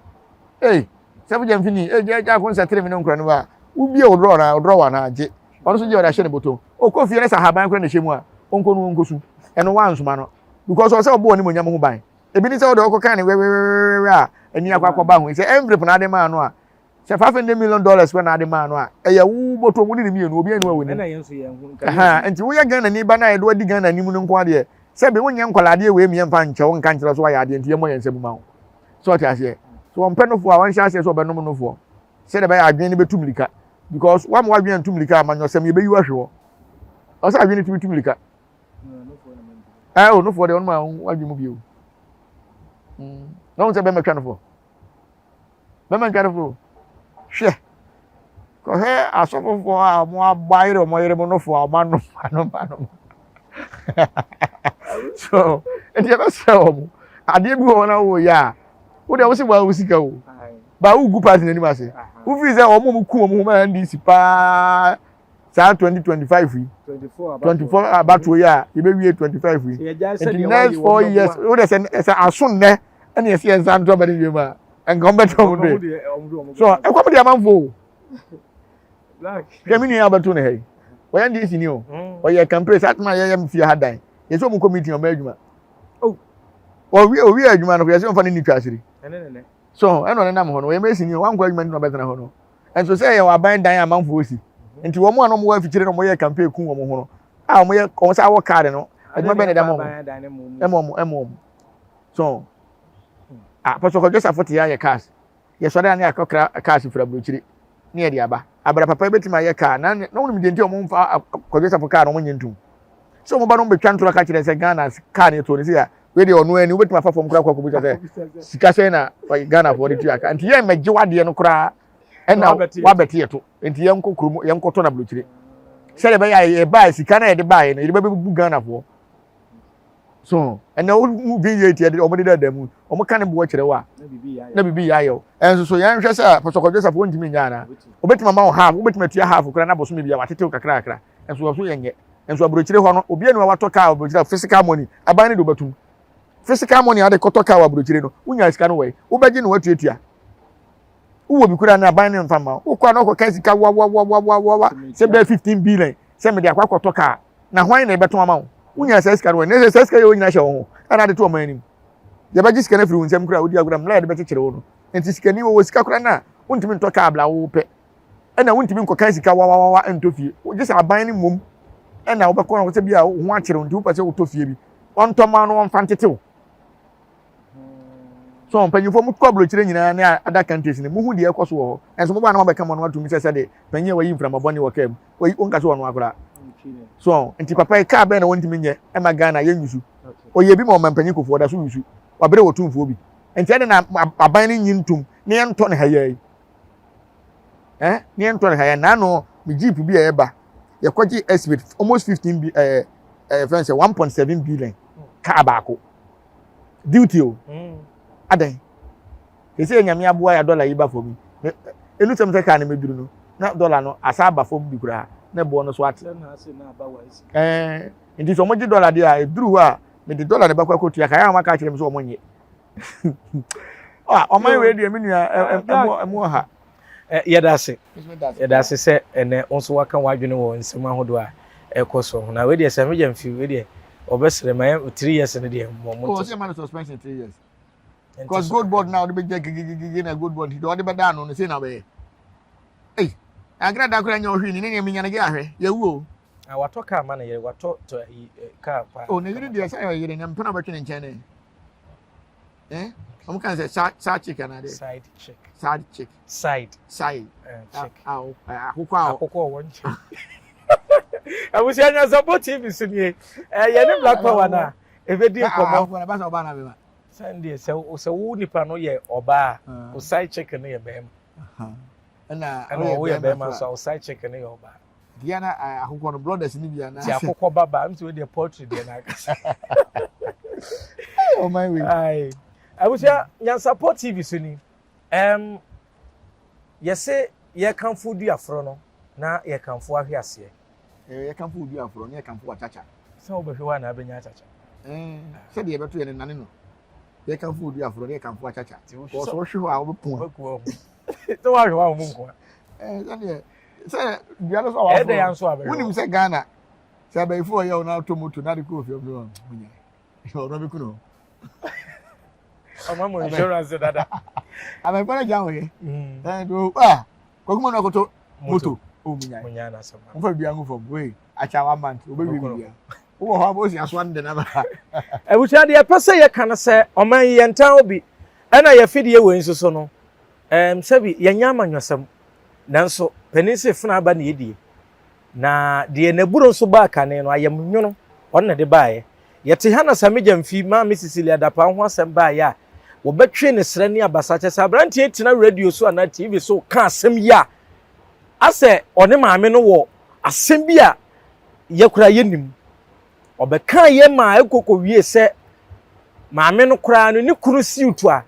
ei sɛfo gyamfi ni ei gya gya ko nsɛ tere me ne nkora no ba wobie wo drɔ na wo drɔ wa na gye ɔno nso gye ɔde ahyɛ ne bɔtɔm ɔkɔ fie na sɛ ahaban koraa na ɛhyɛ mu a ɔnkɔ no ɔnkɔsu ɛno wansoma no because ɔsɛ ɔbɔ ɔne monyam ho ban ebi ne sɛ wode ɔkɔ kan ne wɛwɛwɛwɛ a ani akɔ akɔba ho sɛ envelope na ade maa no a sɛ $500 million koraa na ade maa no a ɛyɛ wo bɔtɔm wo ne ne mmienu obi ani wa wɔ nim nti woyɛ Ghana ni ba na yɛde wadi Ghana anim no nko adeɛ sɛ bi wonyɛ nkwadaa adeɛ wei mmiɛmfa nkyɛ wo nka nkyerɛ so wayɛ adeɛ nti yɛmmɔ yɛn nsa mu ma wo So ɔte aseɛ? So wɔmpɛ nofoɔ a wɔnhyɛ aseɛ sɛ ɔbɛnom nofoɔ sɛdeɛ ɛbɛyɛ adwene no bɛtu mirika because woama w'adwene antu mirika a amanyɔsɛm yɛbɛyi wo ahwe hɔ. Ɔsɛ adwene tumi tu mirika. Ɛɛ o nofoɔ deɛ ɔnom a w'adwene mu bio. Mm. Na wɔn sɛ bɛma twa nofoɔ. Bɛma ntwa nofoɔ. Hwɛ. Kɔhwɛ asɔfofoɔ a wɔn abɔ ayere wɔn yere mu nofoɔ a wɔn anom anom anom. So nti yɛbɛsrɛ wɔn adeɛ bi wɔ hɔ na wɔyɛ a wo deɛ wosi wɔn sika o ba wogu party n'anim ase wofiri sɛ wɔn a wɔku wɔn ho ma NDC paa saa 2025 yi 24 abatoɔ yi a yɛbɛwie 25 yi nti next 4 years wo deɛ sɛ sɛ aso nnɛ ɛna yɛsi yɛn nsa nto aba ne wiem a nka wɔn bɛtɛ wɔn de so ɛkɔm de amanfo o hwɛ me nua abɛto ne ha yi ɔyɛ NDC ni o ɔyɛ campaign saa tuma yɛyɛ me fie ha dan yɛsɛ ɔmo kɔ meeting ɔmo adwuma ɔwie owie adwuma no yɛsɛ ɔmfa ne ni twa asiri so ɛna ɔne nam hɔ no ɔyɛ mesi ni o wankɔ adwuma ni na ɔbɛtena hɔ no nso sɛ yɛ aban dan amanfoɔ si nti wɔn a na wɔn wɔ afikyire na wɔn yɛ campaign kun wɔn ho no a wɔn yɛ wɔn sɛ awɔ kaadi no adwuma bɛn na ɛda mɔ wɔn ɛmɔ wɔn ɛmɔ wɔn so a pɔsɔkɔ joseph te ayɛ cars yɛsɔre a ne akɔkra cars firi aburokyire ne yɛde aba abra papa ebetumi ayɛ car na na wɔn deɛ nti wɔn mfa kɔdwe safo car na wɔn nyɛ ntum sɛ wɔn ba no betwa ntora ka kyerɛ sɛ Ghana car ne to ne se a wei deɛ ɔno ani wobɛtumi afa fam koraa kɔ akɔbusa sɛ sika sɛn na Ghana foɔ de tua ka nti yɛn mɛgye wadeɛ no koraa ɛna wabɛte yɛ to nti yɛn kɔ kurom yɛn kɔtɔ na aburokyire sɛdeɛ ɛbɛyɛ a yɛbaa sika na yɛde baeɛ no yɛde bɛbɛbu Ghana foɔ So ɛnna wo V8 yɛde wɔn de dada mu wɔn ka ne boɔ kyerɛ wo a na bibi yɛ ayɛ wo ɛnso so yɛn hwɛ sɛ pɔsɔkɔ Joseph wɔn ntumi nyɛ ana obetumi ama wo half wobetumi atua half koraa na bosome bi a watetew kakra kakra ɛnso wɔso yɛn nyɛ ɛnso aburokyire hɔ no obi anu a watɔ kaa aburokyire physical money aban ne de obetum physical money ade kɔtɔ kaa wɔ aburokyire no wonya sika no wɔ yi wobɛgye na watuatua wowɔ bi koraa na aban ne nfa ma wo wokɔ a na ɔkɔka sika wawawawawawa sɛ bɛyɛ 15 billion sɛ mede akɔ akɔtɔ kaa na hwan na ɛbɛtɔn ama wo wonya saa sika no wɔ ne sɛ saa sika yɛ wo nyina hyɛ wo ho ɛna ade to ɔman anim yɛbɛgye sika no afiri wo nsam koraa wodi agorɔ mmara yɛde bɛkyekyere wo no nti sikani wɔwɔ sika koraa no a wontumi ntɔ kaa bla wo pɛ ɛna wontumi nkɔka sika wawawawa ntɔ fie gye sɛ aban no mmom ɛna wobɛkɔ no sɛ bi a wo ho akyere wo nti wopɛ sɛ wotɔ fie bi ɔntɔ ma no ɔmfa ntetew So mpanyinfoɔ mo kɔ aburokyire nyinaa ne other countries no muhu deɛ ɛkɔ so wɔ hɔ ɛnso mo ba na mo abɛka mo ano atum sɛ sɛde panyin a wayi mframa bɔne wɔ kaa mu wayi wɔn kasa wɔn akora so nti papa yi kaa bɛn na wɔntumi nyɛ ɛma Ghana yɛ nyusu ɔyɛ bi ma ɔma mpanyin kofoɔ da so yusu wabere wɔ tumfoɔ bi nti ɛde na aban no nyi ntum ne yɛn ntɔ ne ha yɛ yi ɛn ne yɛn ntɔ ne ha yɛ naano me jeep bi a ɛba yɛkɔgye estimate almost 15 bi ɛɛ ɛɛ fɛn sɛ 1.7 billion kaa baako. Duty o. Mm. Adɛn? Sɛ nyame aboa ya dɔla yi ba fam yi. Enu sɛm sɛ kaa no mɛduru no, na dɔla no asa aba fam bi koraa, na ɛboɔ no so ate. Ɛɛ, nti sɛ wɔgye dɔla deɛ a, ɛduru hɔ a, mede dɔla no bɛkɔ akɔtua ka, yɛ a wɔaka akyerɛ me sɛ wɔn nye. Ɔman wei deɛ me nua ɛmu ɔha. Yɛda ase. Yɛda ase sɛ ɛnɛ wo nso waka w'adwene wɔ nsɛm ahodoɔ a ɛkɔ so ho. Na wei deɛ sɛ megya mfi wei deɛ ɔbɛsrɛ ma yɛ 3 years no deɛ mmɔ mo nto. Ɔsɛ ma no suspension 3 years. Because gold board na ɔde bɛgya gigigigi na gold board nti ɔde bɛda ano no sei na ɔbɛyɛ. Ei, agra da koraa nyɛ ɔhwee ni ne nea menya no gye ahwɛ yɛwu o. Na watɔ kaa ma ne yere, watɔ tɔ ayi eh, kaa paa. O ne yere deɛ sɛ ɛyɛ yere na mpena bɛtwe ne nkyɛn ne. Eh? Wɔn kan sɛ side chick anaa deɛ. Side chick. Side chick. Side. Side. Eh, chick. Akokɔ a. Akokɔ a wɔn nkyɛn. Abusua Nyansapɔ TV so nie. Eh, yɛne Black Power na ebedi nkɔmɔ. Akokɔ na basa ɔbaa na bɛma. Sɛn deɛ sɛ sɛ wo nipa no yɛ ɔbaa, wo side chick no yɛ bɛrima. Ɛna ɛna ɔwo yɛ bɛrima nso a wo side chick no yɛ ɔbaa. Deɛ na akokɔ no brothers ni bi ana. Ti akokɔ ba ba nti wo deɛ poultry deɛ na akasa. Ɔman wei. Ayi abusua Nyansapɔ TV so ni. Um, yɛse yɛkamfo duaforo no na yɛkamfo ahwe aseɛ. Yɛkamfo duaforo na yɛkamfo akyakya. Sɛ wobɛhwɛ hɔ a na abɛnya akyakya. Sɛdeɛ yɛbɛto yɛ no nane no. Yɛkamfo duaforo na yɛkamfo akyakya. Wɔsɔ wohwe hɔ a wobɛpo. Sɛ woahwɛ hɔ a wɔn nkoa. Sɛdeɛ sɛ dua no so a waforo. Wonim sɛ Ghana sɛ abayifo ɔyɛ wo na atɔ moto na de kɔ ofie ɔmo ɔno bɛku no. Ɔma mo insurance dada. Abayifo no gya wo yɛ. Ɛn a kɔkuma no akoto moto. O munya. Munya na asɛm. Mo fa bia ngu fam. Wei akyɛ one month obewie bibia. Wowɔ hɔ a osi asoa no de na ba. Abusua deɛ ɛpɛ sɛ yɛka no sɛ ɔman yi yɛntan obi ɛna yɛfidie wei nso so no ɛɛm sɛbi yɛnyɛ amanyɔsɛm nanso panin se fena aba na yɛdie na deɛ n'aburo nso baa kane no ayɛm nwono ɔno na ɛde baeɛ yɛte ha na Sammy Gyamfi maame Cecilia Dapaah ho asɛm baeɛ a wɔbɛtwe ne serɛ ne abasa kyɛ sɛ aberanteɛ tena radio so anaa TV so ka asɛm yi a asɛ ɔne maame no wɔ asɛm bi a yɛ koraa yɛnim. Ɔbɛkaa yɛ maa ɛkɔ kɔwie sɛ maame no koraa no ne kunu siwt a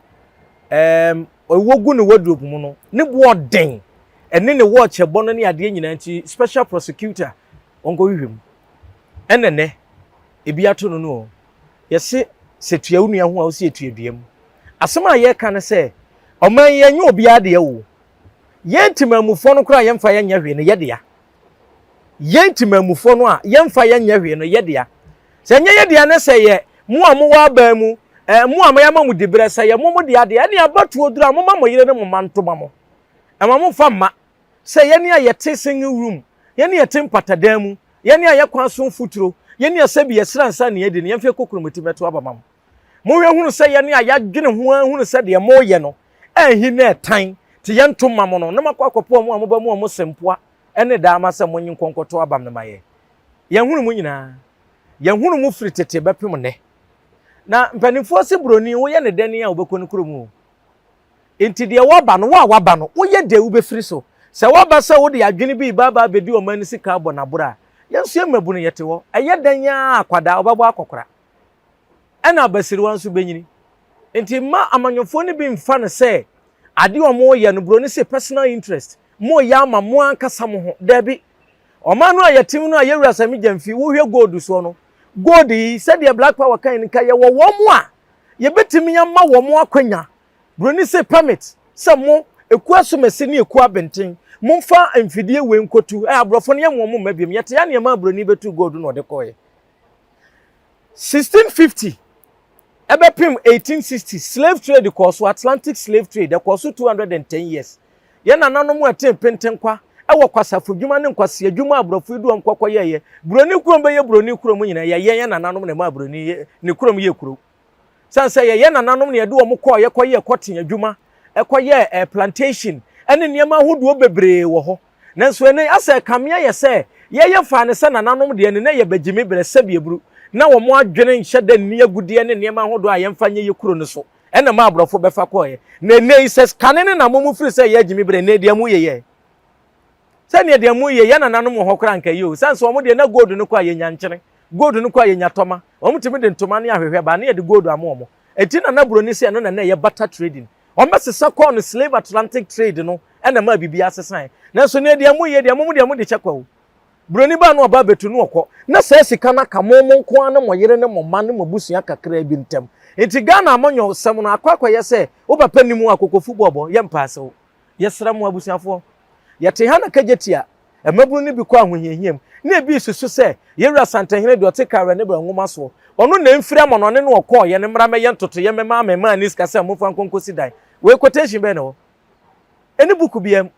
ɛɛm ɛwɔ gu ne wardrobe mu no ne boɔ ɔden ɛne ne watch ɛbɔ no ne adeɛ nyinaa nti special prosecutor ɔnkɔhwehwɛ mu. Ɛna nɛ ebi ato no no o. Yɛse sɛ tua wo nua ho a wosi etua dua mu. Asɛm a yɛka ne sɛ ɔman yi ɛnyɛ obiara deɛ o. Yɛn temanmufoɔ no koraa yɛmfa yɛn nyɛ hwee no yɛ dea. Yɛn temanmufoɔ no a yɛmfa yɛn nyɛ hwee no yɛ dea. Sɛ ɛnyɛ yɛ dea ne sɛ yɛ mo a mowɔ aban mu, eh, mo a yɛama mo diberɛ, sɛ yɛ mo mo dea deɛ, ɛne abatoɔ duru a momma mo yere ne mo mma nto ma mo. Ɛma momfa mma. Sɛ yɛne a yɛte single room, yɛne yɛte mpatadan mu, yɛne a yɛkwan so mfuturo, yɛne a sɛbi yɛsra nsa ne yɛdi no, yɛmfa yɛ kokuromoti mmɛto aba ma mo. Monhwɛ hunu sɛ yɛne a yɛadwene ho ara hunu sɛ deɛ moreyɛ no anhi na ɛtan, nti yɛnto mma mo no, na moakɔ akɔpo wɔn a moba mu wɔn sempoa ne daa ma sɛ monye nkɔ nkɔto abam no ma yɛn. Yɛahunu mo nyinaa. Yɛahunu mo firi tete bɛpem nnɛ. Na mpanimfoɔ se buroni woyɛ no dɛn a wobɛkɔ ne kurom o. Nti deɛ woaba no, wo a woaba no, woyɛ dɛn wobɛfiri so. Sɛ woaba sɛ wode adwene bi reba aba abɛdi ɔman no sika abɔ no aboro a, yɛn nso yɛn mmabunu yɛte hɔ. Ɛyɛ dɛn ara a akwadaa wobɛbɔ akɔkora. ɛna abasiriwa nso bɛnyini. Nti mma amanyɔfoɔ no bi mfa no sɛ adeɛ a wɔreyɛ no, buroni se personal interest, moreyɛ ama mo ankasa mo ho. Daabi. Ɔman no a yɛte mu no a yɛwura Sammy Gyamfi, wohwɛ gold soɔ no, gold yi, sɛdeɛ Black Power kan no, nka yɛwɔ wɔn a yɛbɛtumi ama wɔn akwanya, buroni se permit, sɛ mo, ekuo asomasi ne ekuo abenten, momfa mfidie wei nkɔtu. Ɛ, aborɔfo no yɛmmoa wɔn mma biom. Yɛte ha nneɛma a buroni bɛtu gold na ɔde kɔeɛ. 1650 ɛbɛpem 1860 slave trade kɔɔ so Atlantic slave trade ɛkɔɔ so 210 years. Yɛn nananom a ɛte mpentenkwa ɛwɔ kwasafo dwuma ne nkwasea dwuma a aborɔfo yi de wɔn kɔkɔ yɛɛyɛ. Buroni kurom bɛyɛ buroni kurom nyinaa yɛyɛ yɛn nananom na ɛma buroni ne kurom yɛ kurow. Sane sɛ yɛyɛ nananom na yɛde wɔn kɔɔ yɛkɔyɛɛ kɔten adwuma, ɛkɔyɛɛ eh, plantation ɛne nneɛma ahodoɔ bebree wɔ hɔ. Nanso ɛnnɛ yi, asɛ ɛkame ayɛ sɛ yɛyɛ faa no sɛ nananom deɛ no na ɛyɛ bagyimi berɛ sɛbi aburu. Na wɔn adwene nhyɛ da nni agudeɛ ne nneɛma ahodoɔ a yɛmfa nyɛ yɛ kuro no so ɛna ɛmaa aborɔfo bɛfa kɔeɛ. Na ɛnnɛ yi, sɛ kane no na mo mofiri sɛ ɛyɛ agyimi berɛ, ɛnnɛ deɛ moyɛ yɛ. Sɛdeɛ deɛ moyɛ yɛ nananom wɔ hɔ koraa anka ɛyɛ o. Sane sɛ wɔn deɛ na gold no kɔ a yɛnya nkyene, gold no kɔ a yɛnya tɔma. Wɔn tumi de ntoma ne ahwehwɛ ba na yɛde gold ama wɔn. Ɛnti na na buroni sɛ ɛno na na ɛyɛ barter trading. Wɔbɛsesa kɔɔ no slave Atlantic trade no na ɛmaa biribiara sesae. Nanso nea deɛ moyɛ deɛ, mo deɛ mode kyɛ kwa o. Buroni baa na ɔba abɛtu na ɔkɔ. Na saa sika no aka mo mo nko ara ne mo yere ne mo mma ne mo abusua kakraa bi ntam. Enti Ghana amanyɔsɛm no akɔ akɔyɛ sɛ wo papa nni mu a kokofu bɔɔbɔ, yɛmpɛ asew. Yɛsrɛ mo abusuafoɔ, yɛte ha na kagyetia Mmabunu no bi kɔ ahohiahia mu, na ebi resusu sɛ, 'Yɛn wura Santehene deɛ ɔte Kawerɛ ne Berɛ nwoma soɔ. Ɔno na ɛmfiri amannɔne na ɔkɔeɛ no mmra mmɛyɛ ntotoeɛ mmɛma amemmaa nni sika sɛ momfa nkɔ nkɔsi dan. Wei quotation bɛn na ɛwɔ? Ɛnni book biara mu.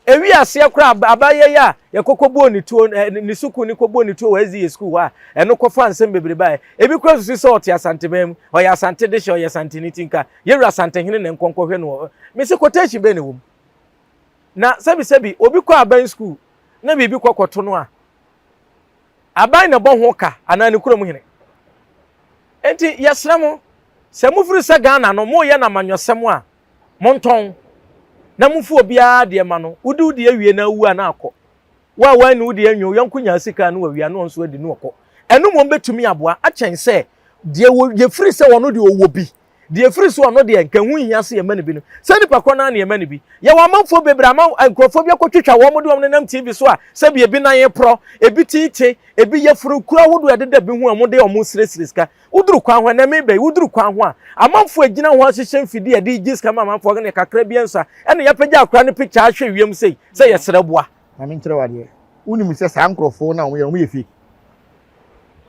Ewi aseɛ koraa abayɛ yi a yɛkɔkɔ bɔɔ ne tuo ne sukuu ne kɔbɔɔ ne tuo wɔ SDA sukuu hɔ a ɛno kɔfa nsɛm bebree baeɛ. Ebi koraa susu sɛ ɔte Asanteman mu, ɔyɛ Asante dehye, ɔyɛ Asanteni ti nka yɛwura Asantehene na nkɔ nkɔhwɛ no wɔ. Mese quotation bɛn na ɛwɔ mu? Na sɛbisɛbi obi kɔ aban sukuu na biribi kɔ kɔto no a, aban na ɛbɔ ho ka anaa ne kurom hene? Enti yɛsrɛ mo sɛ mofiri sɛ Ghana no moyɛ no amanyɔsɛm a, Montɔn, na momfa obiara deɛ ma no. Wodi wo deɛ wie na awu a, na akɔ. Wo a woanni wo deɛ anwie, wo yɔnko nyaa sika a na wawia na ɔno nso adi na ɔkɔ. Ɛno mmom bɛtumi aboa akyɛn sɛ deɛ yɛfiri sɛ ɔno deɛ ɔwɔ bi, deɛ ɛfiri sɛ ɔno deɛ nka ɛho nhia sɛ yɛma no bi no. Saa nipa korɔ no ara na yɛma no bi. Yɛwɔ amanfoɔ bebree ama nkurɔfoɔ bi akɔtwitwa wɔn de wɔn nenam TV so a sɛbi ebi nan reporɔ, ebi ti te, ebi yafunu, kuro ahodoɔ a ɛdeda bi ho a wɔde wɔn srɛsrɛ sika. Woduru kwan ho a, ɛnnɛ mereba yi, woduru kwan ho a, amanfoɔ a ɛgyina ho ahyehyɛ mfidie a yɛde regye sika ma amanfoɔ ne kakra bi nsa, ɛna yɛapagya akwadaa no picture ahwɛ wiem sei sɛ yɛsrɛ boa. Ma menkyerɛ wo adeɛ, wonim sɛ saa nkorɔfoɔ no a wɔyɛ no, wɔyɛ fake.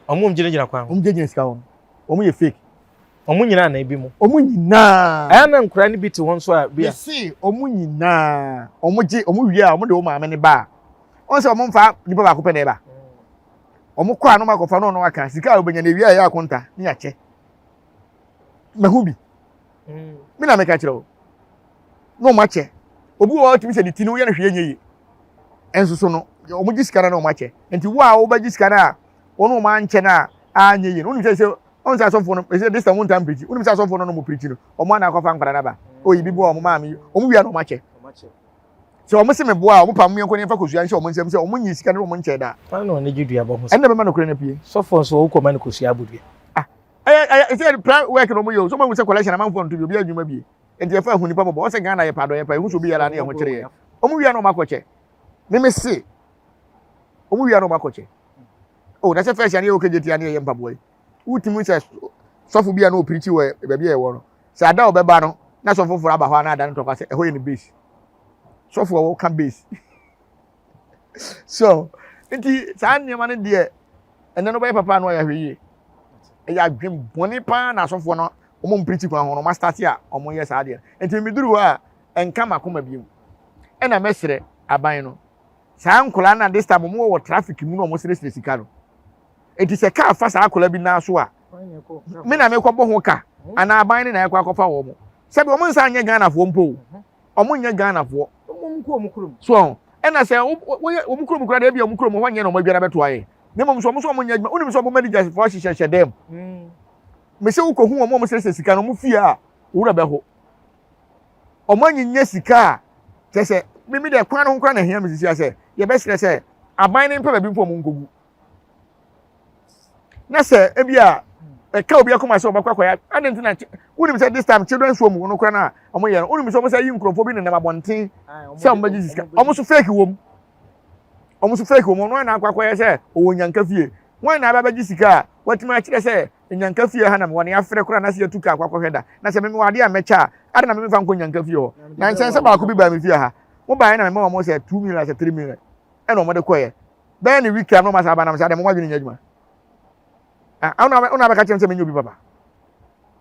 Wɔn gyinagyina kwan ho. Wɔn gyinagyina sika ho no, wɔn yɛ fake. Wɔn nyinaa anaa ebi mo? Wɔn nyinaa. Ɛyɛ na nkwadaa no bi te hɔ nso a bi a. Mese wɔn nyinaa, wɔn gye, wɔn wie a, wɔn de wɔn maame no ba a, wɔn sɛ wɔn mfa nipa baako pɛ na ɛba. Wɔn kɔ a na wɔn akɔfa na ɔno aka sika a wɔbɛnya na ewia ɛyɛ akonta ne akyɛ. Mahu bi. Mm. Me na meka kyerɛ wo. Na wɔn akyɛ. Obi wɔ hɔ tumi sɛ ne ti no woyɛ no hwee nyɛ yie. Ɛnso so no wɔn gye sika no na wɔn akyɛ. Nti wo a wobɛgye sika no a wɔn wɔn ankyɛ no a anyɛ yie no wonim sɛ sɛ wɔn sɛ asɔfoɔ no ɛsɛ this time wɔn ntaa mpirikyi wonim sɛ asɔfoɔ no na wɔn pirikyi no wɔn ana akɔfa nkwadaa no aba oyi bi boa wɔn maame yi wɔn wia na wɔn akyɛ. Sɛ wɔn se me boa a, wɔn pam me yɔnko ne yɛmfa kosua nhyɛ wɔn nsam sɛ wɔn nyi sika ne wɔn nkyɛɛ da. Hwan na ɔne gye duabɔ ho sika? Ɛnna ɛbɛma nokorɛ no apue. Sɔfoɔ nso wokɔ ma no kosua abɔ dua. Ah, ɛyɛ ɛyɛ ɛsɛ pra work na wɔn yɛ o. So wɔn ahu sɛ collection amanfoɔ nto bi, obi adwuma bie. Nti yɛfa ehu nipa bɔbɔ. Wɔn sɛ Ghana yɛ pa adɔyɛ pa, ehu sɛ obi yɛra ne yɛn ho kyerɛ yɛ. Wɔn wia na wɔn akɔkyɛ. Meme se, wɔn wia na wɔn akɔkyɛ. Oh, na sɛ first yɛ ne yɛ okegye tia ne yɛ yɛ mpaboa yi. Wotumi sɛ sɔfo bi a na ɔpirikyi wɔ baabi a yɛwɔ no. Sɛ ada a ɔbɛba no, na sɔfo foforɔ aba hɔ a na ada no tɔkwa sɛ ɛhɔ yɛ ne base. Sɔfo a wɔka base. So, nti saa nneɛma no deɛ, ɛnɛ no bɛyɛ papa na ɔyɛ ahwɛ yie. Ɛyɛ adwen bɔne paa na asɔfoɔ no wɔn mpirikyi kwan ho no wɔn astate a wɔyɛ saa deɛ. Nti meduru hɔ a, ɛnka m'akoma bio. Ɛna mɛsrɛ aban no. Saa nkwadaa no a this time wɔn wɔ traffic mu na wɔn srɛsrɛ sika no. Nti sɛ kaa fa saa akwadaa bi nan so a, me na mekɔbɔ ho ka anaa aban ne na ɛkɔ akɔfa wɔn. Sɛbi wɔn nsa nyɛ Ghanafoɔ mpo o. Wɔn nyɛ Ghanafoɔ. So ɛna sɛ woyɛ wɔn kurom koraa deɛ ebi wɔn kurom hɔ nyɛ na wɔn adwara bɛto ayɛ. Na mmom sɛ wɔn nso wɔn nyɛ adwuma, wonim sɛ wɔn managers foɔ ahyehyɛhyɛ dɛm. Mese wokɔhu wɔn a wɔsrɛsrɛ sika no wɔn fie a, wo werɛ bɛho. Wɔn anyinya sika a kyerɛ sɛ mimi deɛ kwan no ho koraa na ɛhia me sisi sɛ yɛbɛsrɛ sɛ aban no mpɛ baabi mpo wɔn nkɔgu. Na sɛ ebi a ɛka obi akoma sɛ ɔbɛkɔ akɔyɛ adi nti na wonim sɛ this time children's home no koraa na wɔn yɛ no wonim sɛ wɔn sɛ yi nkurɔfoɔ bi nenam abɔnten sɛ wɔn bɛgye sika wɔn nso fake wɔm wɔn nso fake wɔm ɔno na akɔ akɔyɛ sɛ ɔwɔ nyanka fie wɔn na aba bɛgye sika a wɔatumi akyerɛ sɛ nyanka fie ha na mewɔ ne afrɛ koraa na sɛ yɛtu kaa akɔ akɔhwɛ da na sɛ mewɔ adeɛ a mɛkyɛ a ade na memefa nkɔ nyanka fie hɔ na nkyɛn sɛ baako bi baa me fie ha mo baeɛ na mema wɔn sɛ 2 million sɛ 3 million ɛna wɔn de kɔɛ bɛyɛ ne week a na wɔn asa aba nam sɛ adeɛ mo adwene nyɛ adwuma ah ɔna ɔna abɛka kyerɛ sɛ menyɛ obi papa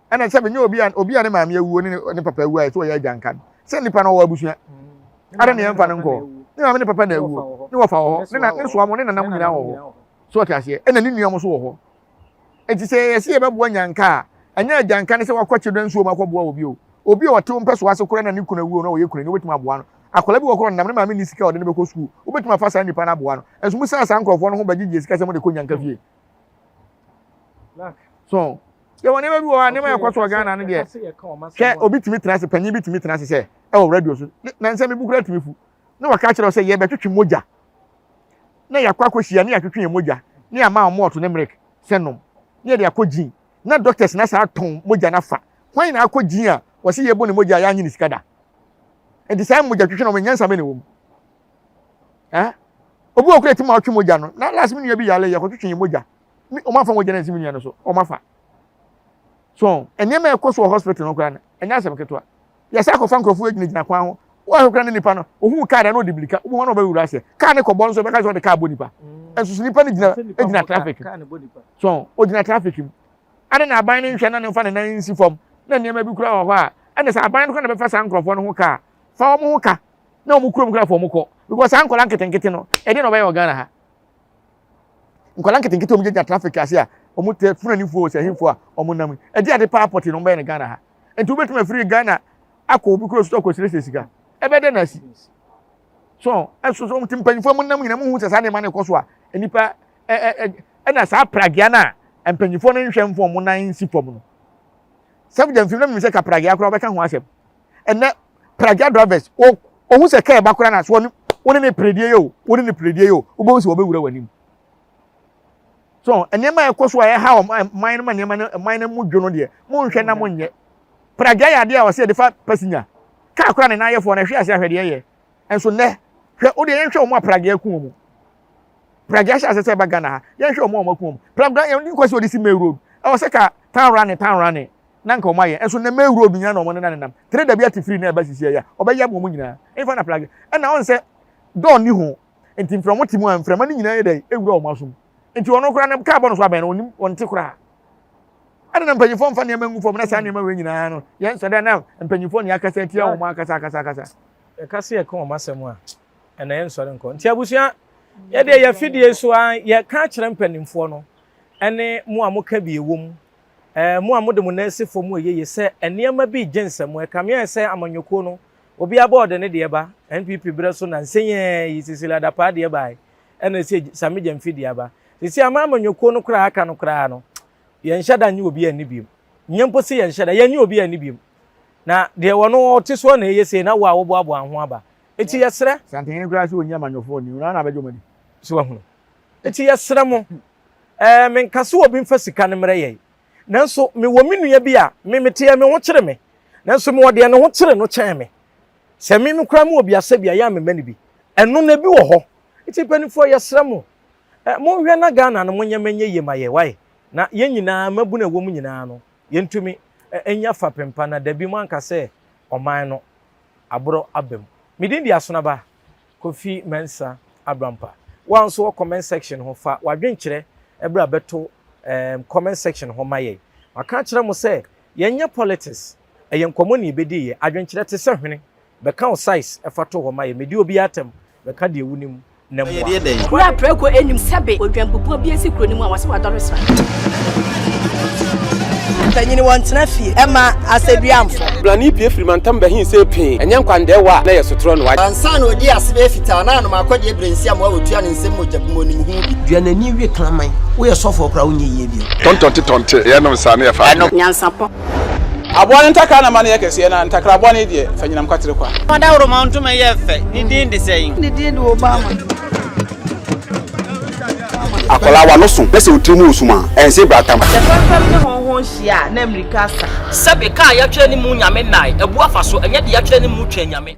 ɛna sɛ menyɛ obi a obi a ne maame awuo ne ne papa awuo a ɛsɛ ɔyɛ agyanka no sɛ nipa no ɔwɔ abusua ada ne yɛmfa no nkɔ ne maame ne papa na awuo ne wɔfa wɔ hɔ ne na ne soa mo ne nanam nyinaa wɔ hɔ so ɔte aseɛ ɛna ne nua mo so wɔ hɔ eti sɛ yɛsi yɛbɛboa nyanka a ɛnyɛ agyanka ne sɛ wakɔ kyerɛ nsuo mu akɔboa obi o obi a ɔte wo mpɛ so ase koraa na ne kunu awuo na ɔyɛ kunu ni wobɛtumi aboa no akwadaa bi wɔ korɔ nam ne maame ni sika a ɔde no bɛkɔ sukuu wobɛtumi afa saa nipa no aboa no nso mo san saa nkurɔfoɔ no ho bɛgyegye sika sɛ mo de kɔ nyanka fie so yɛwɔ nneɛma bi wɔ hɔ a nneɛma yɛkɔ so wɔ Ghana no deɛ hwɛ obi tumi tena ase panyin bi tumi tena ase sɛ ɛwɔ radio so na nsɛm bi bu kura tumi fu na waka kyerɛ sɛ yɛbɛtwetwe mogya na yɛakɔ akɔhyia ne yɛatwetwe yɛn mogya ne yɛama wɔn mɔɔto ne mmerek sɛ nom ne yɛde akɔ gyin na doctors na saa tɔn mogya no afa hwan na akɔ gyin a wɔsi yɛbɔ ne mogya a yɛanye ne sika da nti saa mogya twetwe no wɔn nyansa bɛ na ɛwɔ mu eh obi wɔ kura ti ma ɔtwe mogya no na last mi nua bi yare yɛ kɔtwetwe yɛn mogya wɔn afa mogya no nsi mi nua no so wɔn afa so nneɛma ɛkɔ so wɔ hospital no koraa no ɛnyɛ asɛm ketewa Yɛsan akɔfa nkurɔfoɔ gyinagyina kwan ho. Woahwɛ koraa ne nipa no, ohuu kaa da na ɔde mirika. Wobɛhu na ɔbɛwura aseɛ. Kaa ne kɔbɔ nso ɛbɛka sɛ ɔde kaa bɔ nipa. Nso so nipa no gyina gyina traffic. So ogyina traffic mu. Ade na aban no nhwɛ na ne mfa ne nan nsi fam na nneɛma bi koraa wɔ hɔ a ɛne sɛ aban no koraa na bɛfa saa nkurɔfoɔ no ho kaa. Fa wɔn ho ka. Na wɔn kurom koraa fo wɔn kɔ because saa nkwadaa nketenkete no ɛdeɛ na ɔbɛyɛ wɔ Ghana ha. Nkwadaa nketenkete wɔn gyinagyina traffic ase a wɔn tɛ funanifoɔ sɛ ahinfoɔ a wɔn nam ɛde ade paa pɔte na wɔn bɛyɛ no Ghana ha. Nti wobɛtumi afiri Ghana akɔ obi kuro so akɔ siesie sika ɛbɛ dɛ na asi. So ɛso so nti mpanyinfoɔ mu nam nyinaa mu hu sɛ saa nneɛma no kɔ so a nnipa ɛ ɛ ɛna saa pragea no a mpanyinfoɔ no nhwɛ mfo wɔn nan nsi fam no. Sɛ gyamfim na mimi sɛ ka pragea koraa wɔbɛka ho asɛm. Ɛnɛ pragya drivers o ohun sɛ kaa ɛba koraa na so ɔne wo ne peredie yɛ o wo ne ne peredie yɛ o wobɛhu sɛ wɔbɛwura w'anim so nneɛma a ɛkɔ so a ɛha wɔn man no ma nneɛma no man no mu dwo no deɛ monhwɛ na monyɛ pragya yɛ adeɛ a wɔsɛ yɛde fa passenger kaa koraa ne nan yɛfoɔ no ɛhwe ase ahwɛ deɛ ɛyɛ nso nnɛ hwɛ wo deɛ yɛnhwɛ wɔn a pragya ku wɔn pragya hyɛ ase sɛ ɛba Ghana ha yɛnhwɛ wɔn a wɔn aku wɔn pragya yɛn nkɔ sɛ wɔde si main road ɛwɔ sɛ ka town running town running na nka wɔn ayɛ nso nnɛ main road nyinaa na wɔn nenam nenam trader bi ate firi na ɛba sisi ɛyɛ ɔbɛyɛ ama wɔn nyinaa nfa na plage ɛna ɔn sɛ dɔɔ ni ho nti mframa te mu a mframa no nyinaa yɛ dɛ ewura wɔn asom nti ɔno koraa no kaa bɔ no so abɛn no onim wɔn te koraa ɛna na mpanyinfoɔ nfa nneɛma ngu fam na saa nneɛma wei nyinaa no yɛn sɛ dɛ na mpanyinfoɔ ne akasa atia wɔn akasa akasa akasa. Yɛka sɛ yɛka wɔn asɛm a ɛna yɛnsɔre nkɔ nti abusua yɛdeɛ yɛfidie so a yɛka akyerɛ mpanimfoɔ no ɛne mo a moka bi ɛwɔ mu Ɛɛ, mo a mode mo nan si fam yɛ ye sɛ nneɛma bi regye nsam. Ɛkame ayɛ sɛ amanyɔkuo no, obiara bɔ ɔde ne deɛ ba. NPP berɛ so nansa yi ara yi, Cecilia Dapaah deɛ baeɛ, ɛna ɛsɛ Sammy Gyamfi deɛ aba. Seesei ama amanyɔkuo no koraa aka no koraa no, yɛnhyɛ da nnye obiara nni bio. Nyɛ mpo sɛ yɛnhyɛ da, yɛnnye obiara nni bio. Na deɛ ɔno ɔte soɔ na ɛyɛ sei na wo a woboaboa ho aba. Enti yɛsrɛ. Santehene koraa sɛ ɔnyi amanyɔfoɔ nni, ɔno ara na abɛgye wɔn adi. So wahunu? Enti yɛsrɛ mo, Ɛɛ, menka sɛ obi mfa sika no mmrɛ yɛn. Nanso mewɔ me nua bi a, me meteɛ, me ho kyere me. Nanso mewɔ deɛ ne ho kyere no kyɛn me. Sɛ me me koraa mewɔ bi asɛ bi a, ɛyɛ a memma no bi. Ɛno no, ebi wɔ hɔ. Nti mpanimfoɔ, yɛsrɛ mo, ɛ, monhwɛ na Ghana no monyɛ ma ɛnyɛ yie ma yɛn, wae? Na yɛn nyinaa, mmabunu a ɛwɔ mu nyinaa no, yɛntumi ɛ, nnya fapem pa, na dabi moanka sɛ ɔman no, aborɔ aba mu. Me din de Asonaba. Kofi Mensah Abrampa. Wo a nso wɔ comment section ho fa w'adwenkyerɛ bra bɛto ehm comment section hɔ ma yɛn. Maka akyerɛ mo sɛ yɛnyɛ politics, ɛyɛ nkɔmmɔ na yɛbɛdi yɛ. Adwenkyerɛ te sɛ hwene, bɛka wo size fa to hɔ ma yɛn. Medi obiara atɛm, bɛka deɛ wonim na mmoa. Kuro a prako nnim sɛbe odwanbubuo bi asi kuro no mu a wɔse wadɔre sra. Mpanyin wɔntena fie mma asɛduamfo. Brane pue firi mantam bɛhe sɛ pee, ɛnyɛ nkwandɛɛwa a na ɛyɛ sotorɔ no. Ansa na ɔdii ase bɛyɛ fitaa na anom akɔdeɛ berɛ nsi amoa wɔtua ne nsam mogya bi mu ɔnim ho bi. Dua n'ani we kraman. Woyɛ sɔfoɔ koraa wonyɛ yie bio. Tɔntɔnte tɔnte, yɛnom saa na yɛfa adeɛ. Nyansapɔ. Aboa no ntakra na ma no yɛ kɛseɛ, na ntakra bɔne deɛ, fa nyinam kwatere kwa. Ɔdawuroma ntoma yɛ fɛ, ne din de sɛn? Ne din de Obama. Akwadaa w'ano so na sɛ wo tiri mu resum a, ɛnse bratam. Sɛ fɛmfɛm ne hɔnhɔn hyia a, na mmirika asa. Sɛbe, ka a yɛatwerɛ ne mu Nyame nnae, abu afa so, ɛnyɛ deɛ yɛatwerɛ ne mu Twɛn Nyame.